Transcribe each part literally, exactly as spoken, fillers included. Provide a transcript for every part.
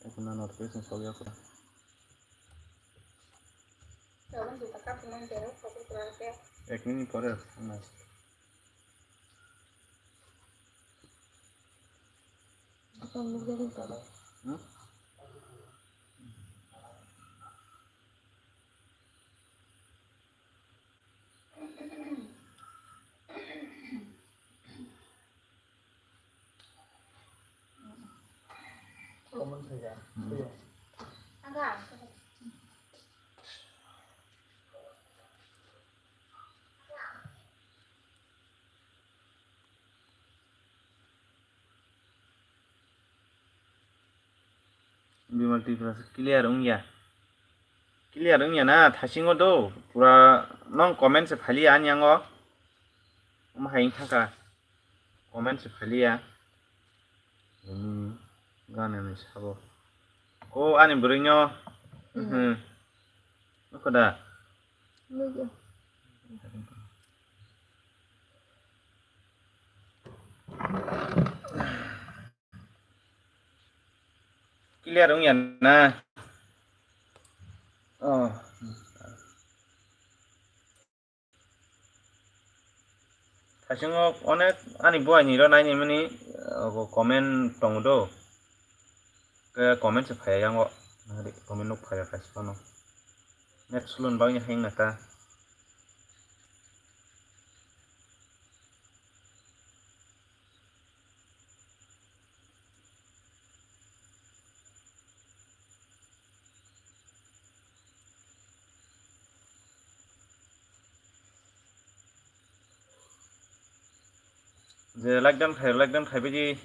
Ekuna notification sokya kho. Ek minute pore. Hmm? Bimal Tripura se clear wngya. Clear wngya na, thasingo do, pura nong comment se phaliya ani yango. Omo hai wngkha ka, comment se phaliya. Ini gana ni sabo. O ani bwrwino. Hmm. Hmm. Nukho da? Nukho. Clear wngya na? Oh. Thasingo onek ani buaini ro naini mani, uh, comment tongo do. Ke comment se phaiya yango. Comment nuk phaiya kaisa phano. Net sulon bagwi hang nata. Je like dan khai, like dan khai biji.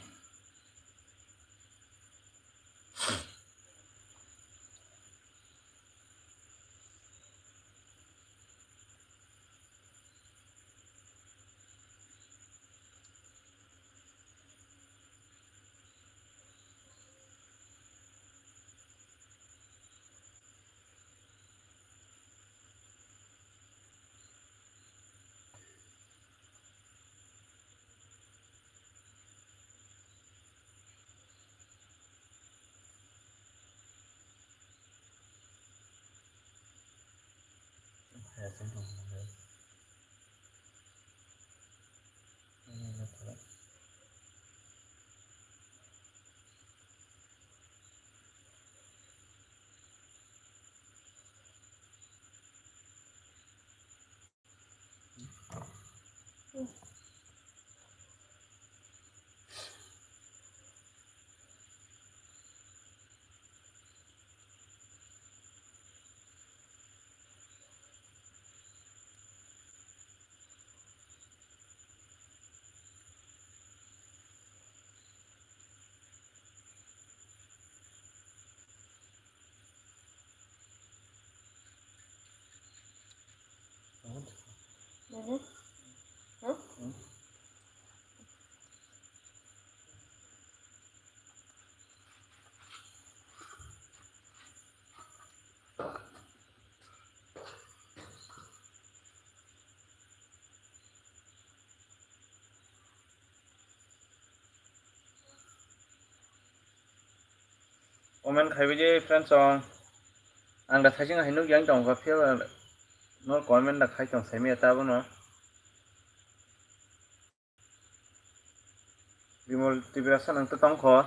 Comment khaibai di friends song. Ang da thaising hai nukya wng tongkha, phiya no comment da khai tong saimaya ta abono. Bimal Tiprasa nang to tongkho.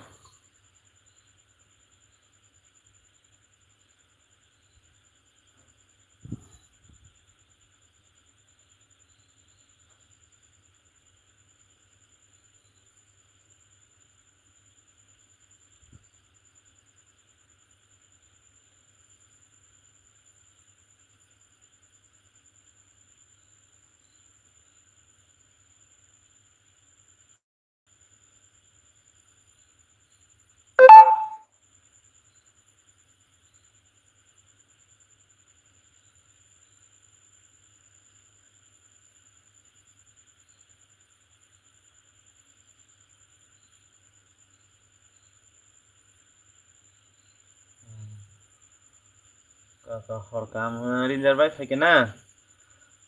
Kaka hor kaham, eh, Rinjar bai phaikhe na?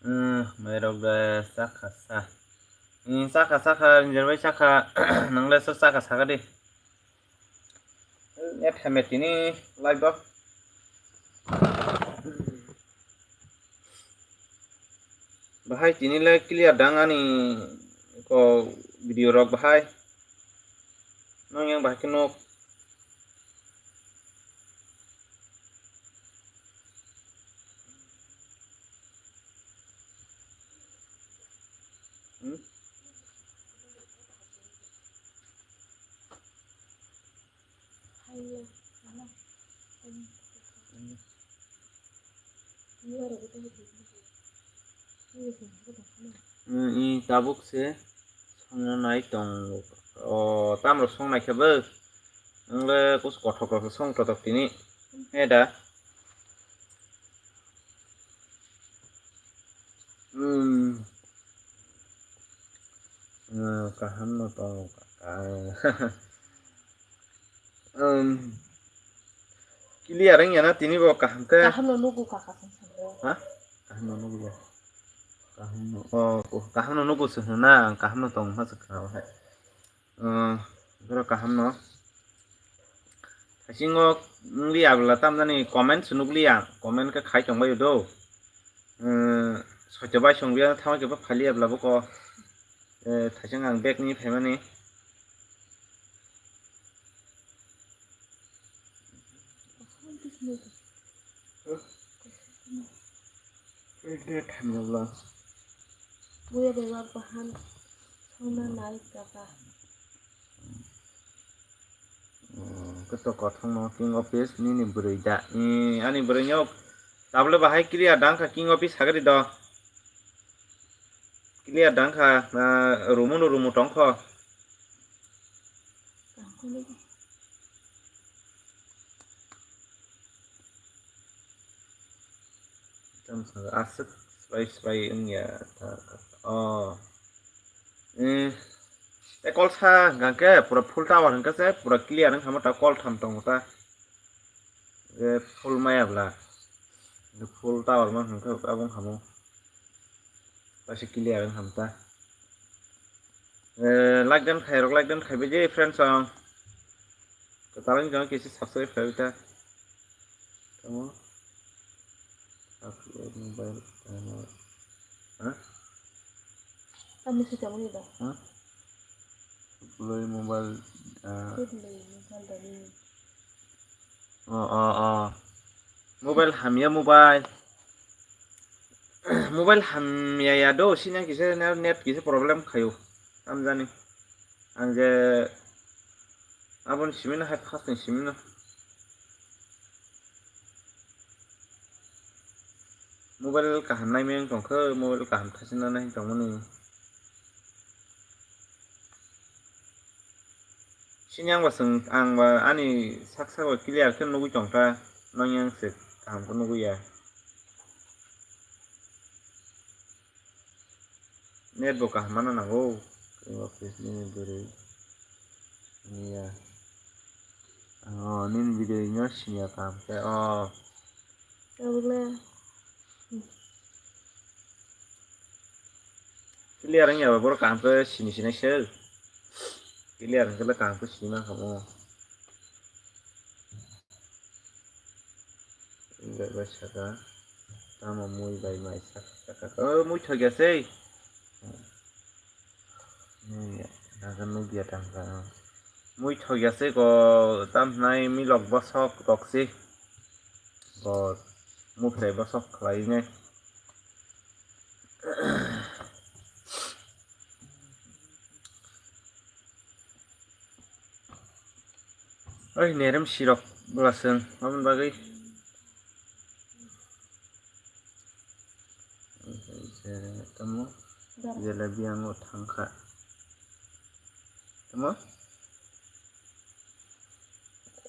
Eh, mairok da chakha sa. Ni chakha, chakha, Ranger bai chakha, nang le sa chakha saka di. Net hamya tini live o. Bahai tini le clear dang ani ko video rok bahai. Nang yang bahai khe nok. Hmm? Hmm, i tabuk se songna nai tong. O, tamrok song nai khe bo. Nang le kus kothok rok se song totok tini. He da. Hmm. Hmm, kaham no tongo kaka. Hmm. Clear wngya na tini bo kaham khe? Kaham no nugo kaka song song. Ha? Kaham no nugo ya. Kaham no, oh, oh, kaham no nugo se hwna, ang kaham no tong ma se kha hai. Ah, boro kaham no. Thasingo nukliya bwla tamjani comment se nukliya, comment khe khai tongbaio do. Ah, soito bai songbiya thangma khe bo phailiya bwla boko. Eh, thaising ang bag ni phaimani. Buya bebak bahan songna nai kaka. Hmm, khe to kothokno King Office nini bwrwi da? Ni ani bwrwi no tabole bahai clear dang kha King Office sagri do. Clear dang kha, na rumu no rumu tong kho. Tamo saka aswk swbai swbai wngya ta, oh. Eh, e kol sa hwnkha khe pura full tower hwnkha se pura clear wngkha mo ta kol tham tongo ta. Eh, full maya bwla. Full tower ma hwnkha abo wngkha mo. Paisa clear wngkha mo ta. Eh, like dan khai rok like dan khai bai je friends ang. Kwtal wng tong khe se subscribe khlaiwi ta. Tamo? Upload mobile, uh, ha? Tamo se tamo ni da? Ha? Upload mobile, uh, Upload mobile da ni. Oh, oh, oh. Mobile hamya mobile. Mobile hamya ya do, sini kisa net kisa problem khayo. Amjani. Ang je aboni simino hai first ni simino. Mobile kaham naimeng tongkhe, mobile kaham thasina nai tongmani. Sini ang ba swng, ang ba ani sak sak ba clear khe nugwi tongkha, nang yang se kaham khe nugwi ya. Net bo kaham mana nango, khe office ni bwrwi niya. Oh, nini video no siniya kaham khe, oh. Tabukle. Clear wngya ba borok kaham khe sini sinai se. Clear wngkhe le kaham khe sini mankha mo. Bai saka tamo mui bai mai saka saka. Oh, mui thok ya sei. Nugya, naga nugya tangka. Mui thok ya se ko tam nai milok bosok rok se. Ko muphlai bosok khlai ne. Oi, nerem sirok bwlaswng, aboni bagwi. Tamo? Jelebi ango thangkha. Tamo?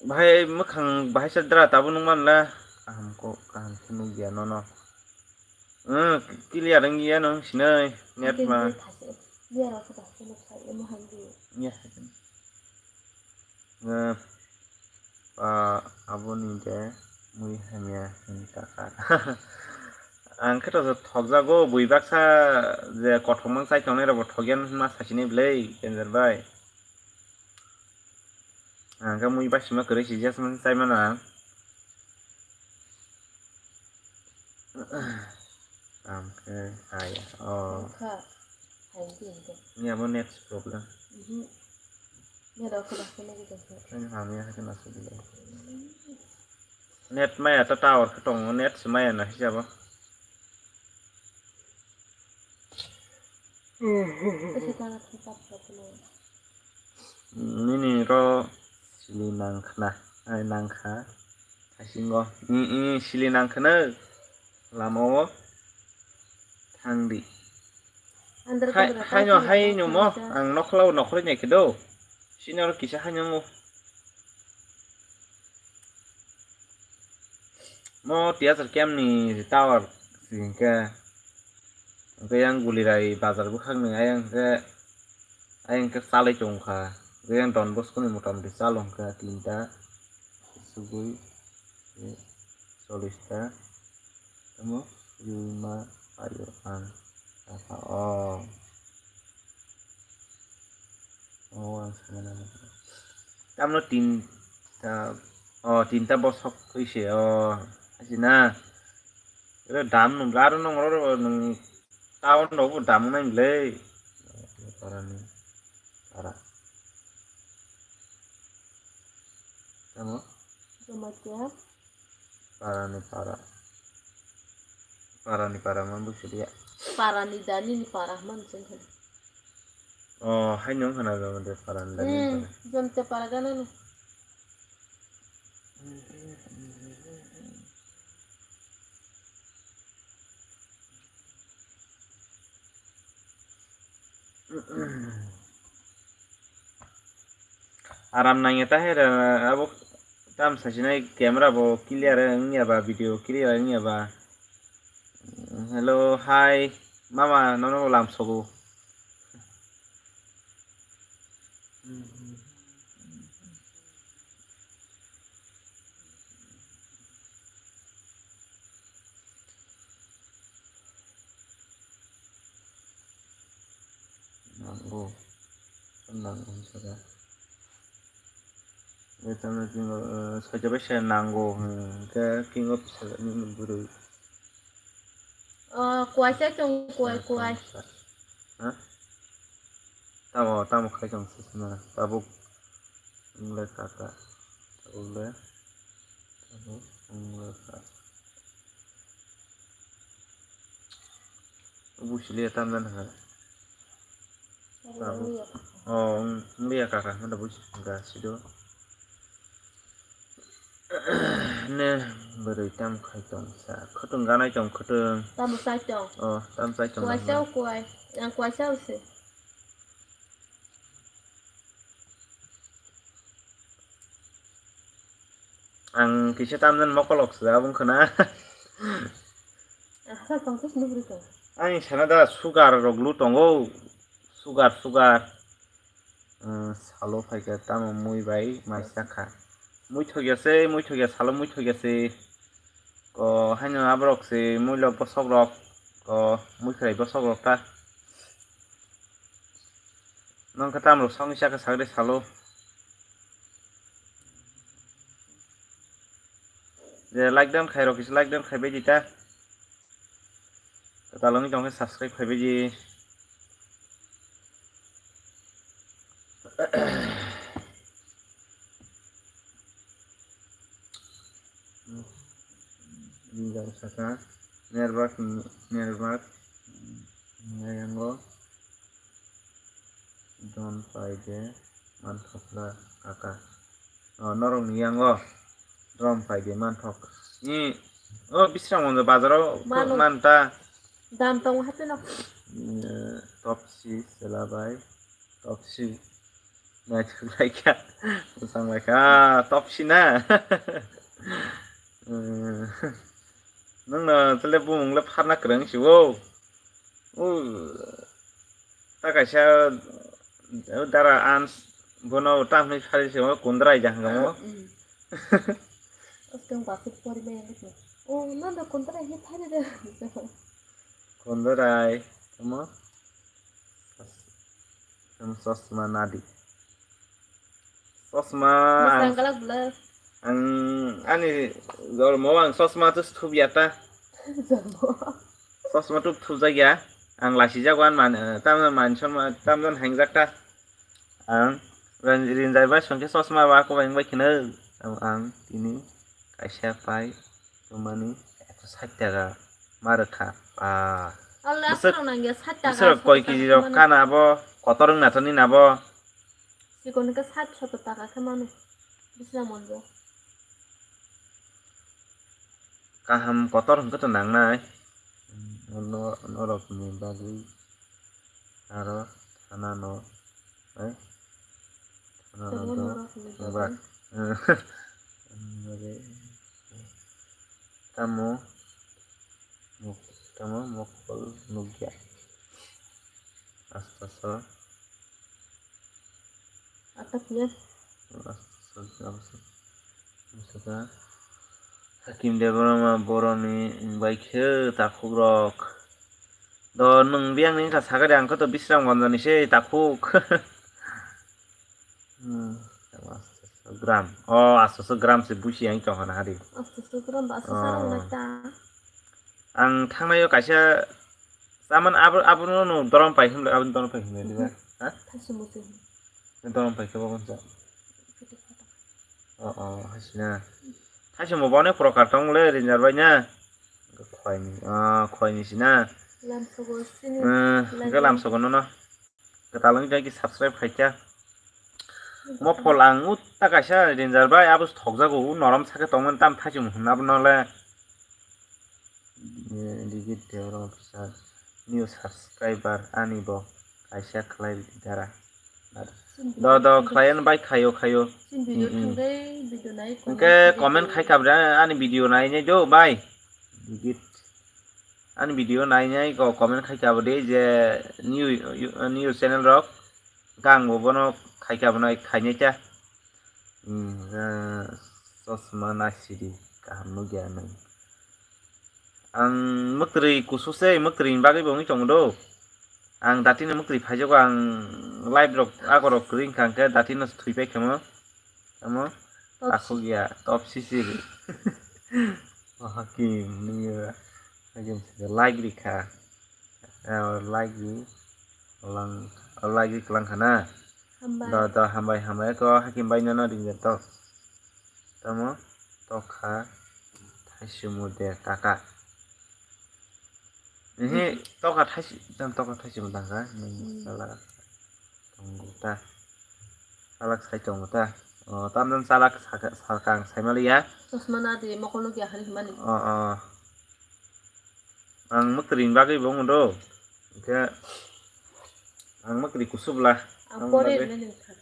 Bahai mwkhang bahai sa dra tabuk nung manla. Kaham ko, kaham khe nukya nono. Hmm, clear wngya nung sinai net ma. Clear wngkha da, khe nuk sai, emo hai di. Ya. Eh, pa, aboni de mui hamya hwn taka. Ang khe to thokjago, bui baksa je kothok mang chai tongnai rok bo thokya hwnma sachini bwlai, Kenjer bai. Ang khe mui basima kwrwi si jas mang chai mano ang. Ang khe hai, oh. Kha, hai di, hai di. Ni abo net problem. Mhm. Net off khe, off khe, net off khe. Ani hamya khe na sidi. Net maya ta tower khe tongo, net se maya na hisabo. Nini ro sili nangkhna, ai nangkha, thasingo, i, i, sili nangkhno, lama o thangdi. Andar Hai, kondra haino, tangkhna haino mo, tangkhna. Ang nokhla o nokhorwi naikhe do, sini oro kisa haino mo. Mo T S R camp ni tower si hwnkhe, hwnkhe yang Gulirai bazar bwkhakni ayang hwnkhe, ayang hwnkhe chalai tongkha. Hwnkhe yang Don Bosco ni mota moti chalo hwnkhe tinta, sugui, chollish ta. Tamo, rima, ayo, ang, apa, oh. Oh, ang sana na. Tamno tinta, oh, tinta bosok koi se, oh, asi na. Ero dam nung, aro nung, oro nung, town rok bo dam nang le. Para ni, para. Tamo? Jamatia. Parani para. Parani para man busi dia. Parani dani ni para man sing kan. Oh, hai nung hana jama de parani dani ni Hmm, para. Jamatia para gana no. Aram nangya ta hai ra abo tam sasinai camera bo clear wngya ba video clear wngya ba. Hello, hi mama, nono lam sogo. Nango. Nango saka. Bai tamni kingo, eh, soja bai se nango, hmm, ke kingo pisa ni bwrwi. Oh, kuaisa chong, kuai, kuai. Ha? Tamo, tamo khai tong sisna. Tabuk wng le kaka. Tabuk le. Tabuk wng le kaka. Busi le tam dan ha. Tabuk. Oh, wng le kaka. Mana busi ga sido. Ne, bwrwi tam khai tong sa. Khwtwng ganai tong khwtwng. Tamo chai tong? Oh, tam chai tong. Kuaisa o kuai. Ang kuaisa o se. Ang kisa tamjani mokolok se abong khwna. Asa tong kis nugri tong. Ang sana da sugar rok lu tongo. Sugar, sugar. Salo phaikha tamo mui bai mai sakha. Mui thokya se, mui thokya salo mui thokya se. Ko haino aborok se mui lok bosok rok. Ko mui khwrai bosok rok ta. Nong khe tamrok songni sakha sakde salo. Je like down khairok kisa like down khaibai di ta. Kwtal wngwi tongkhe subscribe khaibai di. Rijak saka nerbak nerbak yango. Dron pai de manthokla kaka. O norok ni yango dron pai de manthok. Ni o Bisramganj bazaro Mano. Man ta. Dam tongo hapeno. Top si sela bai. Top si. Naithok lai kha. Bwsang lai kha. Ah, top si na. Nwng no tele bumung le pharna kwrwng si o. O. Ta kaisa, o dara ans, bono tam hinwi sari se, o kundra ai jang mo. Mm. Oskang basuk pori me yang ko. Oh, no, no, kontra he thari de. Kondorai, tamo? Tamo chosma nadi. Chosma. Masang kalak bwla. Ang ani jormo ang chosma tus thubya ta. Jormo. Chosma tup thubjakya. Ang lasijago an man, eh, tamno man chosma, tamno hangjak ta. Ang rin-, rinjai bai songkhe chosma ba kobai wngbai kheno ang, ang tini kaisa pai tongmani ekso sait taka ma rwkha. Ah. Allah, bwswk, aswk rok nangya sait taka, bwswk koi kg rok mano. Kana abo kotor wngna thani nabo. Sikon ke sait soto taka khe mano. Bisna monjo. Kaham kotor hwnkhe to nangnai. Norok ni bagwi aro thana no, eh? Thana no. Tamo do norok ni bagwi. Tamo mok-, tamo mokol nukya. Asta so. Atak ya. Asta so, asta so. Asta so. Hakim Debbarma boroni bai khe takhuk rok. Do nwng biyang ni wngkha sakari ang khe to Bisram Gonjani se takhuk. Hmm, gram. Oh, asto so gram se busi ang tong hana hari. Asto so gram ba asto sarang na ta. Ang thangnai o kaisa saman abo, abono no dorom pai himle, aboni dorom pai himle diba? Mhm. Ha? Thaisi musi. Dorom pai khe bo gonja. Oh, oh, hasina. Thaisi mo bone prokar tong le rinjar bai na. Khwai ni, ah, khwai ni sina. Lamsogo sini. Eh, lamsogo nono. Kwtal wngwi tei ki subscribe khaikha. Mo phol ang utta kaisa rinjar bai, abo thokjago, u norom sakhe tongmani tam thaisung hwnna abo nole. Eh, Digit Deorong officer, new subscriber ani bo kaisa khlai dara. Do, do, khlai ani bai khaio, khaio. Chini video Mm, mm. Thangwi video nai, hwnkhe comment comment khai kha bre, ani video nai nai do bai. Digit. Ani video nai nai go comment khai kha bo de je new, new channel rok. Gang bo bono khai kha bo nai khai nai ta. Hmm, eh, chosma nai sidi kaham nugya nai. Ang mwtwrwi kusu se, mwtwrwi ni bagwi bo wngwi tongo do. Ang datino mwtwrwi phaijago, ang live rok agorok kwrwi wngkha hwnkhe datino thwi pai khamo. Tamo? Top takhuk ya, top sisiri. Hakim, nungya. Hakim se like rikha. Eh, like ri. Lang, like ri klang khana. Hambai. Da, da, hambai, hambai. Ko Hakim bai nono ringya to. Tamo? Tokha. Thaisumu de kaka. Ehe, toka thaisi, tam toka thaisi mo tangka. Hmm. Sala tongo ta. Salak sai tongo ta. O, tam tam salak saka, salka ang sai maliya. Chosma na di, mokol nugya hani himani. O, o. Ang mwtwrwi ni bagwi bo wngdo. Hwnkhe ang mwtwrwi kusubla. Ang pore bagwi. Nini thani.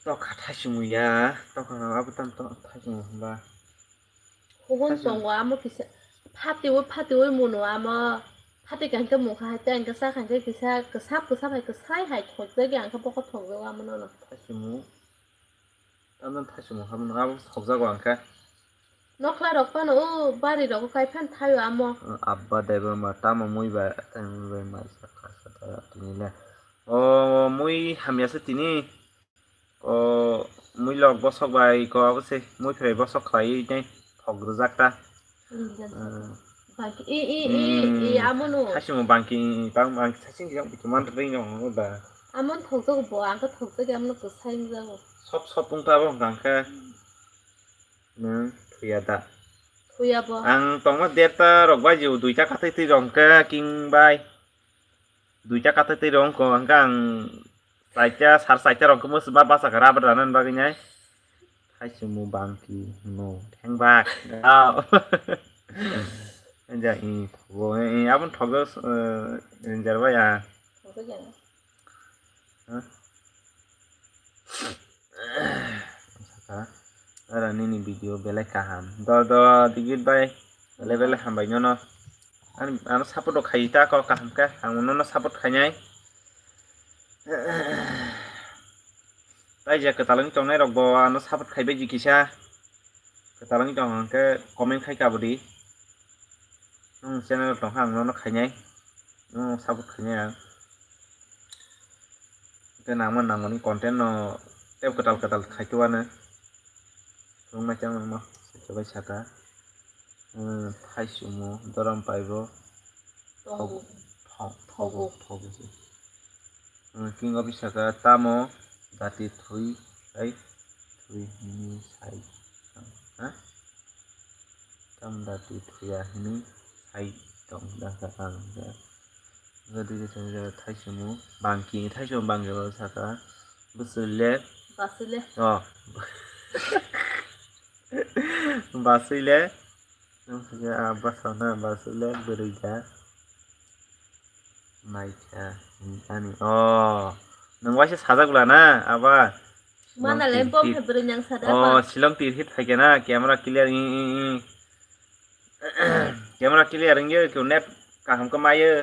Toka thaisi mo ya, toka abo tam to thaisi mo hwnba. Hubun tongo amo kisa, phatiwi phatiwi muno amo, phati kaham khe mungkha hai tei ang khe cha kha khe kisa kwsap kwsap hai kwsai hai thokjagwi ang khe bokhok thokjago amo nono. Thaichwmung, tamno thaichwmung hamono abo thokjago ang khe. Nokla rok phano o bari rogo kai phan thaio amo. Abba Debbarma tamo mui bai, tamo mui bai mai sa kha sa ta tini le. O mui hamya se tini. O mui lok bosok bai ko abo se mui phai bosok khlai nai thok rwjak ta. Rijak. Hmm. Bangki i i i i hmm, amo no. Thaichwmung bangki bang bang thaichwng jang bitu man ring jang no da. Amon thok jok bo ang khe thok jok amon kwsai wng jago. Sop sop wng ta bo hwnkha khe. Hmm. Nwng thuya da. Thuya bo. Ang tongma derta rok bai jeu duita katai twi rong khe king bai. Duita katai twi rong ko hwnkha ang Chaita, sar chaita rok khe mwswba bachakha rubber rana bagwi nai. Thaichwmung bangki no thengbak. Enja i thogo, i abon thogo, eh, enjar bai a. Thogo jana. Huh? Saka, ora nini video belai kaham. Do, do, Digit bai. Belai belai hambai nono. Ani, ano support rok khai ta ko kaham khe. Ang nono support khainai. Tai je kwtal wng tongnai rok bo ano support khai bai di kisa. Kwtal wngwi tong hwnkhe comment khai kabudi. Nwng channel tongkha ang nono khainai. Nwng support khainai ang. Hwnkhe nangma nangmani content no tei kwtal kwtal khaitwano. Wngmai chang nangma. Sabai saka. Hmm, thai sumo, dorom paibo. Thogo. Thogo. Thogo. Thogo. Hmm, king of saka tamo dati thui, ai thui hini sai. Ha? Tam dati thuya hini sai tong da ka ang da. Jadi ke thai sumo, bangki thai sumo bangki saka. Bwswile. Baswile. Oh. Baswile. Nwng saka ah, bwsano baswile bwrwi da. Naikha ani. Oh. Nwng waisa sajak bwla na, aba. Mana Shillong lempong tirhit. Hai bwrwi nang sada Oh, ba. Shillong tirhit phaikhe na, camera clear, i, i, i. Camera clear wngya, khe net kaham khe mayo.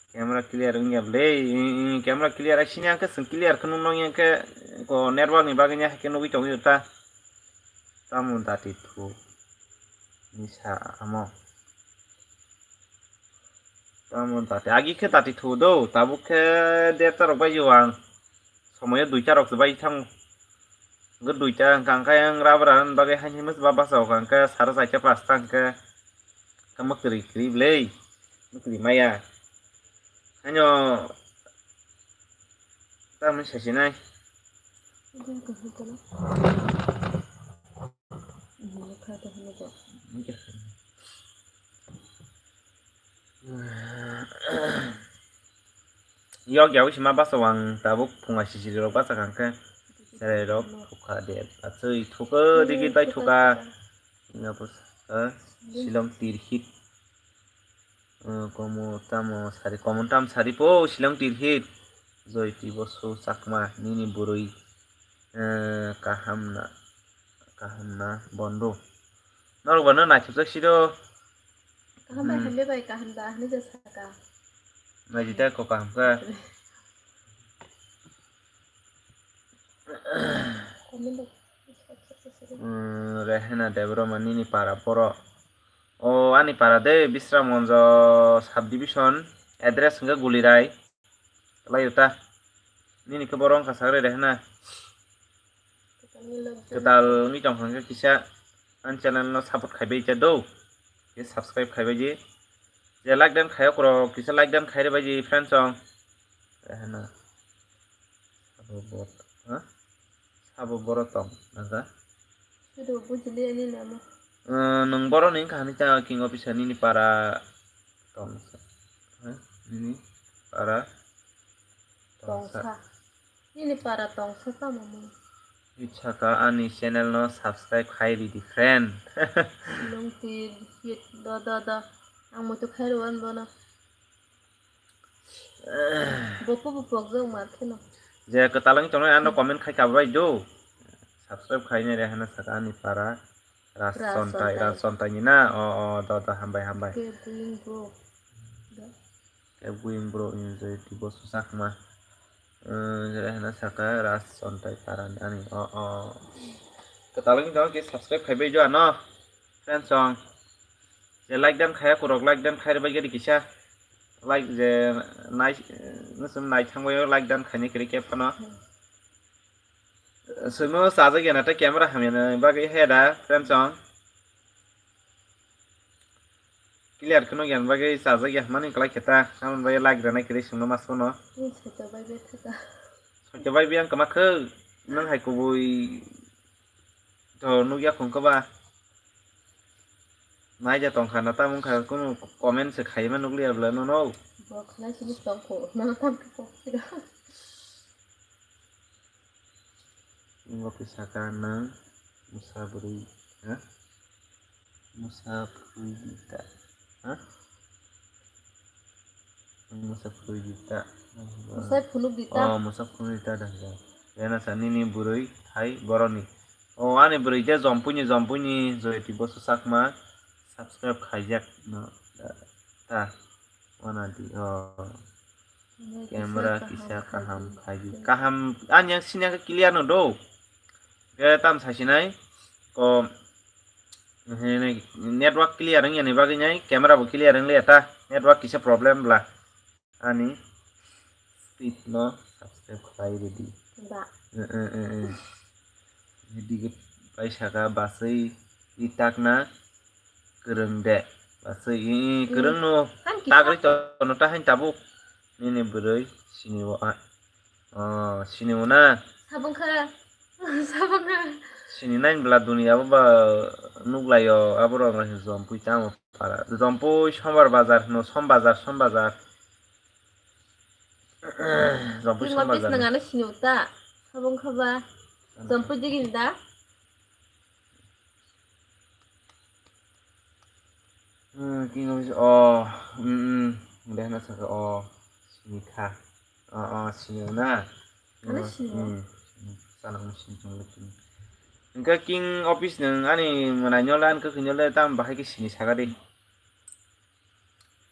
Camera clear wngya bwle, i, i, camera clear ai sini ang khe swng clear khe nung nung yang khe ko network ni bagwi nya hai khe nugwi tongwi ta. Tamo dati thu. Ni sa amo. Tamo dati, agi khe dati thu do, tabuk khe derta rok bai yo ang. Somoyo duita rok se bai thango. Hwnkhe duita hwnkha hwnkhe ang rubber ani bagwi haini masa ba basa o hwnkha hwnkhe sara chaita pasta hwnkhe. Hwnkhe mwkri kri bwle. Mwkri maya. Haino tamni sasinai. Yok ya wisi ma basa wang tabuk phunga sisiri rok basa kangkhe. Serai rok thuka de. Atsui thuka digi tai thuka. Nga basa Shillong tirhit. Komo tamo sari, komo tam sari po Shillong tirhit. Joy Tibosu Chakma nini bwrwi. Eh, kaham na, kaham na bondo. Norok bano naithokjak sido. Kaham bai Hmm. Hande bai kaham da hande ja saka. Naijita ko kaham ka. Comment do. Hmm, Rehena Debbarma nini para boro. O ani para de Bisramganj subdivision, address hwnkhe Gulirai. Kwlai ta. Nini khe boro wngkha sak rede hwna. Kwtal wngwi tong kha kisa ani channel no support khaibai khe do. Khe subscribe khaibai di. Je like dan khayo kro kisa like dan khaire bai di friends song. Rehena. Abo bot. Ha? Sabo boro tong naga. Sido bujili ani namo. Eh, nwng boro ni wngkha hani ta king officer nini para tongsa. Ha? Nini para tongsa. Tongsa. Nini para tongsa tamo mung. Saka ani channel no subscribe khai ridi friend. Lungti hit do do do. Ang muitu khai rwan bono. Bopo bo pokjak mar kheno. Je kwtal wng tongnai ano comment khai kabai do. Subscribe khainai re hana saka ani para. Ras Ras Sontai, Sontai. Ras Sontai ni na. O, o, do, do, hambai, hambai. Kebwing bro. Do. Kebwing bro, enjoy tibo susak ma. Eh, je hana saka Ras Sontai para ni ani. O, o. Kwtal wng tongo ke subscribe khaibai jo ano. Friends song. Je like dan khaya kurok like dan khaire bai gadi kisa. Like je nai, nusum nai thangbai like dan khaini kiri ke phano. Sumo sajak yana ta camera hamya na bagwi he da friends song. Clear kheno yan bagwi sajak ya mani kalai kheta. Amon bai like dan kiri sumo mas kono. Ni soto bai be thaka. Soto bai biang kama khe nang hai kubui. To nukya khungkha ba. Naija tongkha na tamo wngkha kunu comment se khaima nukliya bwla nono. Bo khlai sini tongkho, nono tamo khe kok siro. Ngo kisa ka nang musa bwrwi, ha? Musa bwrwi ta, ha? Musa phunuk di ta. Musa phunuk di ta. Oh, musa phunuk di ta da. Yana sa nini bwrwi hai boroni. Oh, ani bwrwi je Jompui ni, Jompui ni Joyoti Bosu Chakma subscribe khaijak no ta. Wana di. Oh. Camera kisa kaham khaidi. Kaham ani yang sinya clear no do. Ke tam sasinai. Ko Network clear wngya ni bagwi nai camera bo clear wng liya ta, network kisa problem bla. Ani speed no subscribe khlai rwdi. Ba. Eh, eh, eh, eh. Video bai saka baswi i takna kwrwng de. Baswi i, i, kwrwng no. Tagri to no ta hain tabuk. Nini bwrwi sini o a. Oh, sini o na. Sabung kha. Sabung kha. Sini nai bla dunia ba nuklayo aborok no jompui tamo. Para, Jompui Sombar Bazar hwno, Som Bazar, Som Bazar. Jompui Som Bazar. Nang ano sini uta. Sabung khaba. Jompui digi da. Hmm, King of, oh, hmm, hmm. Dehna saka, oh, sini kha. Oh, oh, sini na. Ano sini. Hmm. Sana mo sini tong le. Engka King Office nang ani mwnai nyole, ani kwkhwi nyole tam bahai khe sini saka di.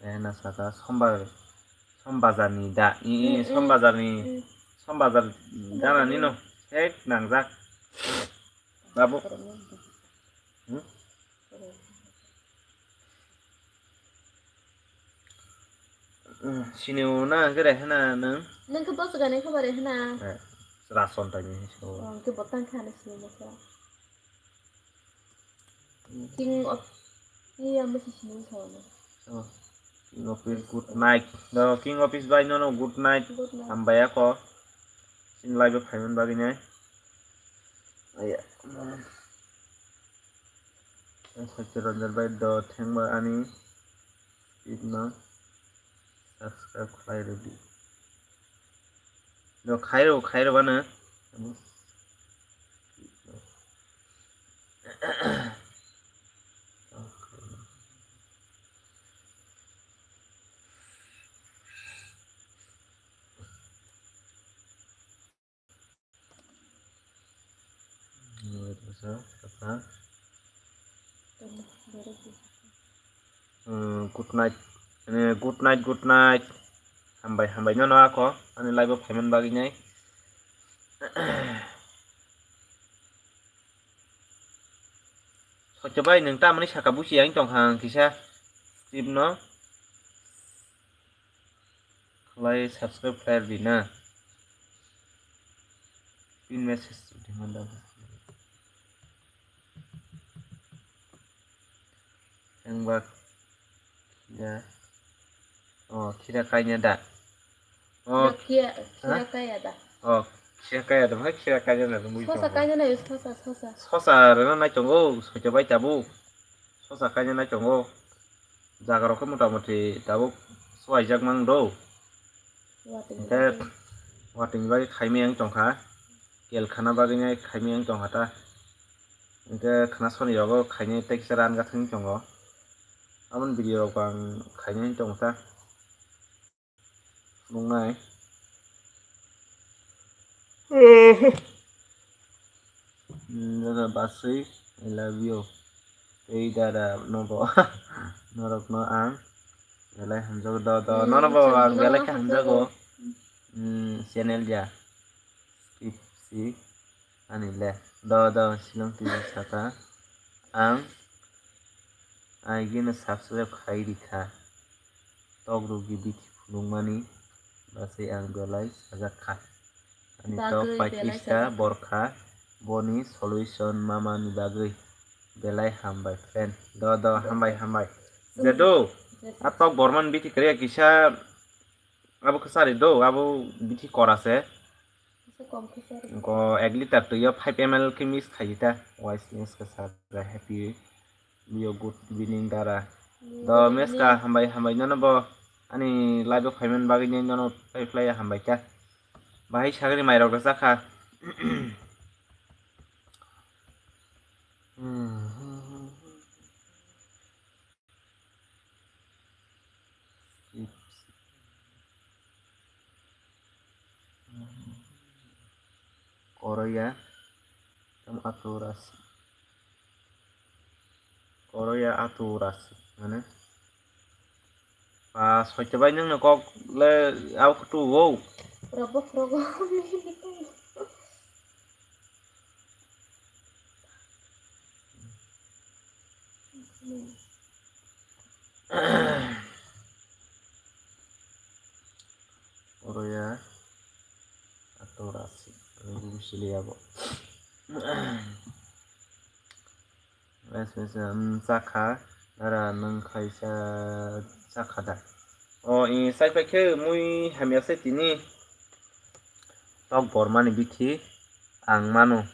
Eh, na saka Sombar, Som Bazar ni da, i, i, Som Bazar ni, Som Bazar dana ni no, hek nangjak. Babu. Hmm? Hmm, sini o na, kere hena nang? Nang khe bos gani khe bare hena. Eh, rason tani. Oh, khe botang khani sini mo khe. King of, iya, mesti sini sama. Oh, King Office, good night. No, King Office bai, no, no, good night. Good night. Hambai ako. Sini live phaiman bagwi nai. Aya. Ang Satya Ranjan bai do thengba ani speed no subscribe khlai rwdi. Do khairo, khairo bana. Hmm, good night. Eh, good night, good night. Hambai, hambai no, no ako. Ani live o phaiman bagwi nai. Sotyo bai, nwng tamani saka buchi yang tongkha ang kisa. Tip no. Khlai subscribe khlai rwdi na. Pin message rwdi man da. Ang ba ya. Oh, khira kaina da. Oh, khira, khira kaya da. Oh, khira kaya da, hai khira kaya da, mui. Sosa kaina na, sosa, sosa. Sosa rena nai tongo, sosa bai tabu. Sosa kaina nai tongo. Jaga rok khe mota moti tabuk swlaijak mang do. Watwi ni bagwi khaimai ang tongkha. Kel khana bagwi nai khaimai ang tongkha ta. Hwnkhe khana soni rogo khainai tei kisa ran gathang tongo. Aboni video rok ang khainai tongo ta. Nungnai. Dada Basui, I love you. Tei dada nobo, norokno ang belai hamjago. Do, do, nono bo ang belai khe hamjago. Channel ya. Skip si ani le. Do, do, Shillong T V saka. Ang aigeno subscribe khai rikha. Tok rwgwi bithi phunukmani bagwi ang belai sajak kha. Ani tok paikista borkha boni solution mamani bagwi belai hambai friend. Do, do, hambai, hambai. Jedu, a tok borman bithi kwrwi kisa abo kwchari do, abo bithi kora se. Ko ek liter twi o five M L khe mix khai ta. Wise mix khe sa happy. Yo, good evening, dara. Do, meska, hambai, hambai, nono bo ani live o phaiman bagwi ni nono phai phlai hambai kha. Bahai sagri mairok rwchak kha. Koroya, tam aturas. Koroya aturas, mane. Ah, soito bai nung kok le au kutu wo. Robo, robo. Oro ya ator asik, sili abo. Wes wes, um, chakha, dara nwng khaisa chakha da. O, i sai phai khe mui hamya se tini. Tok Bormani bithi ang mano.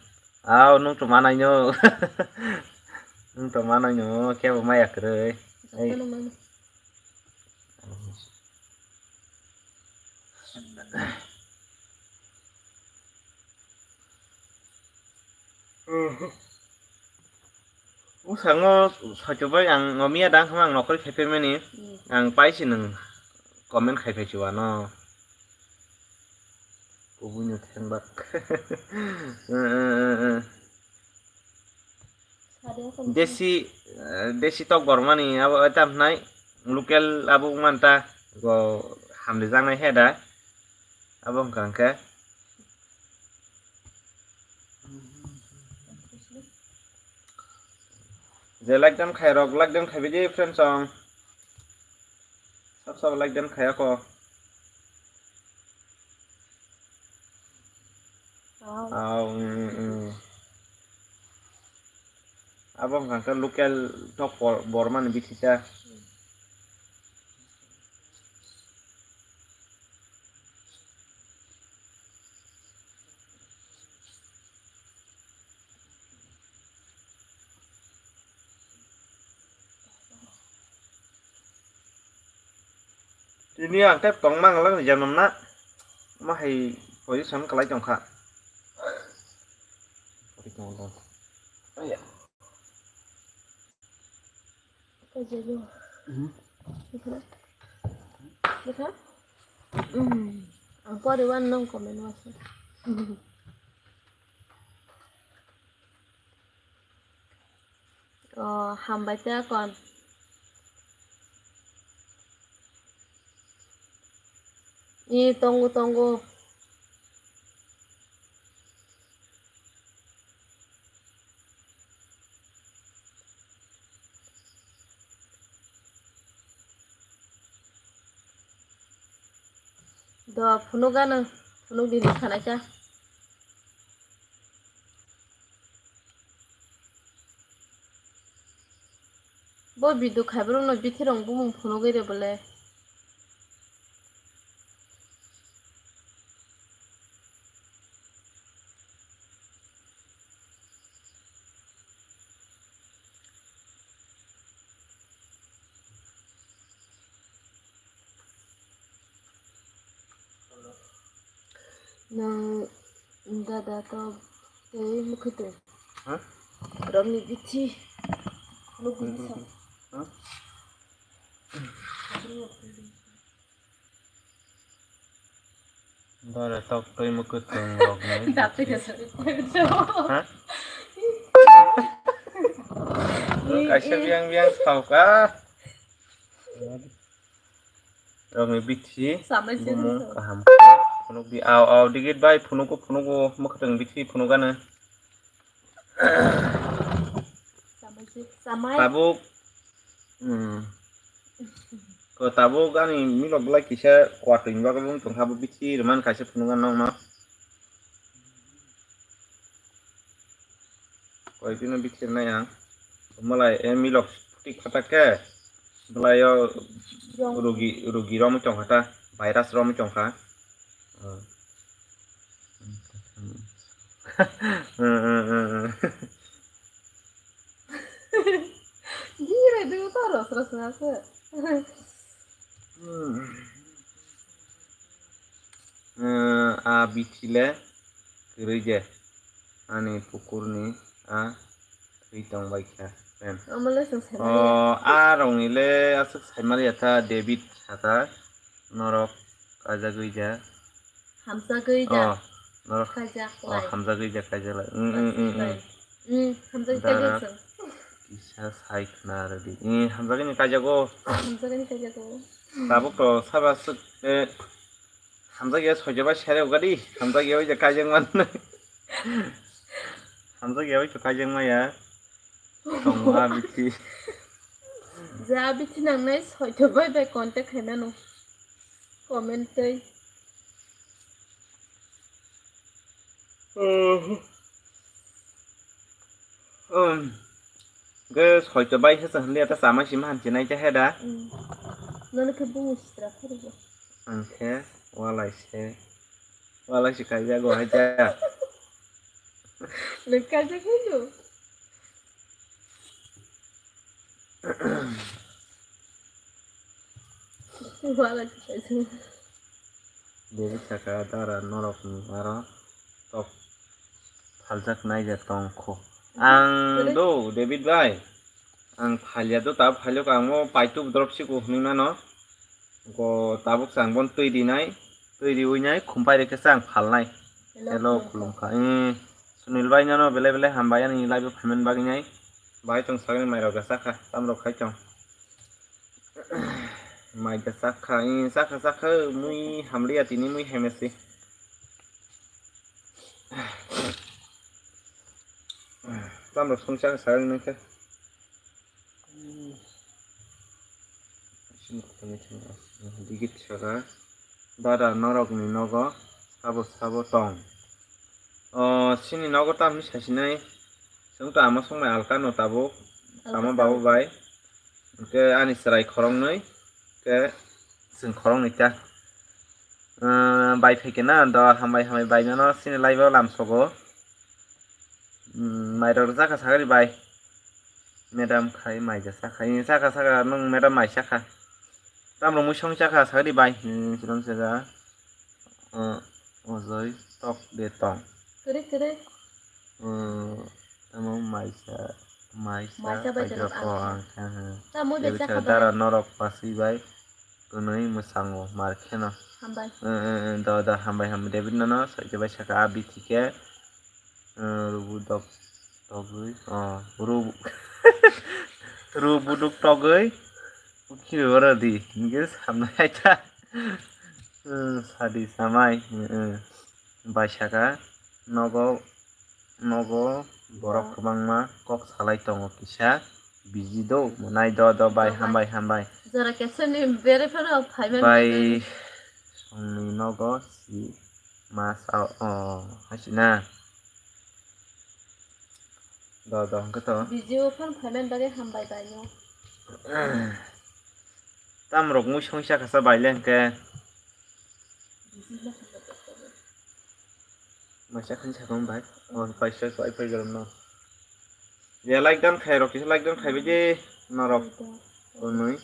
Ao, nwng to manai no. Nwng to manai no, kebo maya kwrwi. Ei. Ano mano. Bwskango soito bai ang o miya dang khe ang nokori khai phaimani. Hmm. Ang paisi nwng comment khai phai chuwano. Kubui no thengbak. Desi, eh, desi tok Bormani abo tam hnai local abo wngmanta go hamrijaknai he da. Abo wngkha hwnkhe. Je like dan khai rok, like dan khai bidi friends song. Sab sab like dan khai ako. Wow. Aw, mm, mm, mm. Abo wngkha khe local tok Bor-, Bormani bithi ta. Tini ang tei tongmang lang jemnom na. Ma hai position kalai tongkha. Kajelo. Mhm. Likha? Likha? Mm. Ang pori wan nong comment wasa. Oh, hambai te kon. Ni tongo, tongo. Do phunuk gano, phunuk di di khanaisa. Bo video khaibrokno bithirong bumung phunugwi rw bole. Nwng dada to tei mwkhwtwng. Ha? Romni bithi. Nukni bwsa. Ha? Dore tok twi mwkhwtwng rokni. Dati bithi. Kesa. Ha? Kaisa biang biang sauka. Rokni bithi. Samai se bumung kaham. Phunuk di, aw, aw, digit bai phunugo, phunugo, mwkhwtwng bithi phunugano. Samai se, samai. Tabuk. Hmm. Ko tabuk ani milok belai kisa kwatwi ni bagwi wng tongkha, bo bithi rwmani kaisa phunukgano nokno. Koi bini bithi rwnai ang. Malai, eh, milok phuti khatak khe, malai o rugi, rugi romwi tongkha ta, virus romwi tongkha. Jirai dwi to ros ros na se. A bithi le kwrwi je, ani pukurni a thwi tong bai kha. Omo le chwng sai manya. O, a rokni le aswk sai manya ta, David saka norok kajagwi ja. Hamjagwi ja. O, norok. Kaijak lai. O, hamjagwi ja, kaijak lai. Mm, mm, mm, mm. Mm, hamjagwi kaijak chwng. Kisa sai khna rwdi. Mm, hamjagwi ni kaijago. Hamjagwi ni kaijago. Tabuk to saba swk, eh, hamjakya soijabai sere ugadi, hamjakya oi je kaijak man. Hamjakya oi to kaijak maya. Tongma bithi. Je abi thinangnai soito bai bai contact khaimano. Comment tei. Um, ge soito bai hesa hwnli ata sama sima hanchi nai cha heda. Nono khe bungo sitra khoro. Ang khe walai se. Walai se kaijago hai cha. Nung kaijak hino. Walai se kaijak. David saka dara norokni aro tok phaljak naijak tongkho. Ang do David bai, ang phalya do ta phalyo ka ang o paitu drop siko hwnwi mano. Go tabuk chang bon twi rinai, twi riwi nai khumpai rikhe chang phalnai. Hello, hello, khulumkha. Khulumkha. Eh, Sunil bai nono belai belai hambai ani live o phaiman bagwi nai. Bai tong sagni mairok gasa kha, tamrok khai tong. Mai da sakha, eh, sakha, sakha, mui hamliya tini mui haimasi. Tamrok song sakha sakha nangkha. Digit saka. Dada norokni nogo sabo sabo tong. O, chini nogo tamni sasinai. Chwng to ama songmai alka no tabuk. Alka tamo tabuk. Babu bai. Hwnkhe ani chwrai khoroknwi. Hwnkhe chwng khoroknwi ta. Umm, bai phaikhe na do hambai hambai bai nono chini live o lamsogo. Umm, mairok rwjakha sakha ri bai. Madam khai mai ja sakha. Sakha sakha nwng madam mai sakha. Tamrok mui song chakha sakha ri bai. Umm, chwng chakha. Umm, ojoi tok de tong. Kwrwi kwrwi. Umm, tamo maisa, maisa maisa bai paidrok tong, o ang kha, ha. Tamo bai chakha bai. Dara norok paswi bai. Kwnwi mwsango mar kheno. Hambai. Eh, eh, eh, do, do, hambai, hambai. David nono soijabai saka, a bithi khe, eh, rubu dok togwi, oh, rubu, rubu dok togwi, ukhi oro di, hingke samnai aita. Eh, sadi samai, eh, eh. Bai saka, nogo, nogo borok kwbangma kok salai tongo kisa, busy do, mwnai do, do, bai, hambai, hambai. Jora kesoni bere phano phaiman bai, songni nogo si ma sao, o, haisina. Do, do, hwnkhe to. Busy o phano phaiman bagwi hambai bai no. Tamrok mui songsa kasa baile hwnkhe. Maisa khan sakang bai. Oh, paisa so ai pai garam no. Ya, like dan khai rok, kisa like dan khai bai de norok. Konui.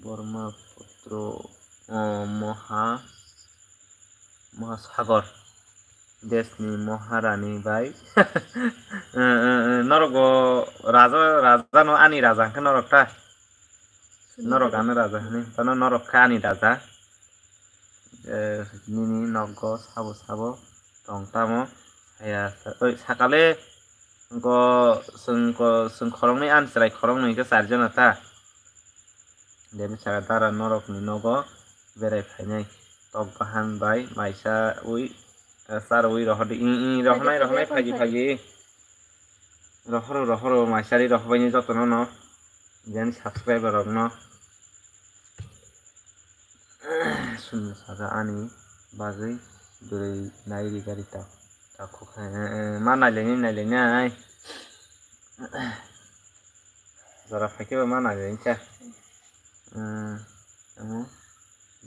Borma putro, oh, Moha, Moha Sagor. Desni Moharani bai. Eh, eh, eh, norok bo raja, raja no ani raja hwnkhe norok ta. Norok ano raja hwnwi, tano norok khe ani raja. Eh, nini nogo sabo sabo tong tamo. Haya, oi, sakale ko chwng ko, chwng khoroknwi, ani chwrai khoroknwi hwnkhe charjona ta. Debit saka dara norokni nogo berai phainai. Tok bahan bai maisa ui, eh, charwi rohordi. Ing, ing, rohornai, rohornai, phaji, phaji. Rohoro, rohoro, maisari rohorbaini jotono no. Jen subscriber rokno. Sunu saka ani bagwi bwrwi nai ri gari ta. Takhuk hai, eh, eh, ma nailaini, nailainai. Jora phaikhe ba ma nailaini cha. Eh, tamo,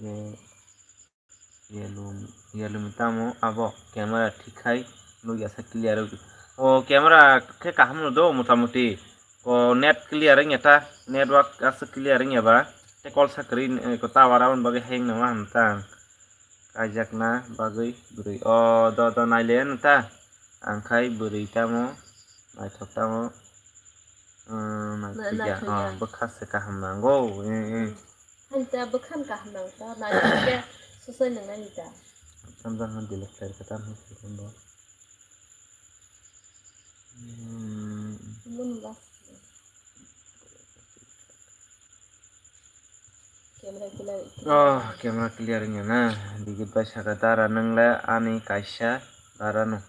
ye, Yelum, yelum tamo abo camera thik khai nukya sa clear wngkha. O camera khe kaham no do mota moti. Ko net clear wngya ta, network aswk clear wngya ba. Tei kol sa kwrwi, eh, ko tower aboni bagwi hang nangma hwn tang. Kaijakna bagwi bwrwi. O do do naile ano ta. Ang khai bwrwi tamo, naithok tamo. Hmm, na, naithok ya. Naithok ya. Oh, bwkha se kaham nango. Eh, eh. Hmm. Hain ta bwkhan kaham nang ta, naithok ya, susai nang nani ta. Samjang han delete khlai kha ta, hmm, hmm, hmm. Hmm. Mun ba. Camera clear. Oh, camera clear wngya na. Digit bai saka dara nwngle ani kaisa dara no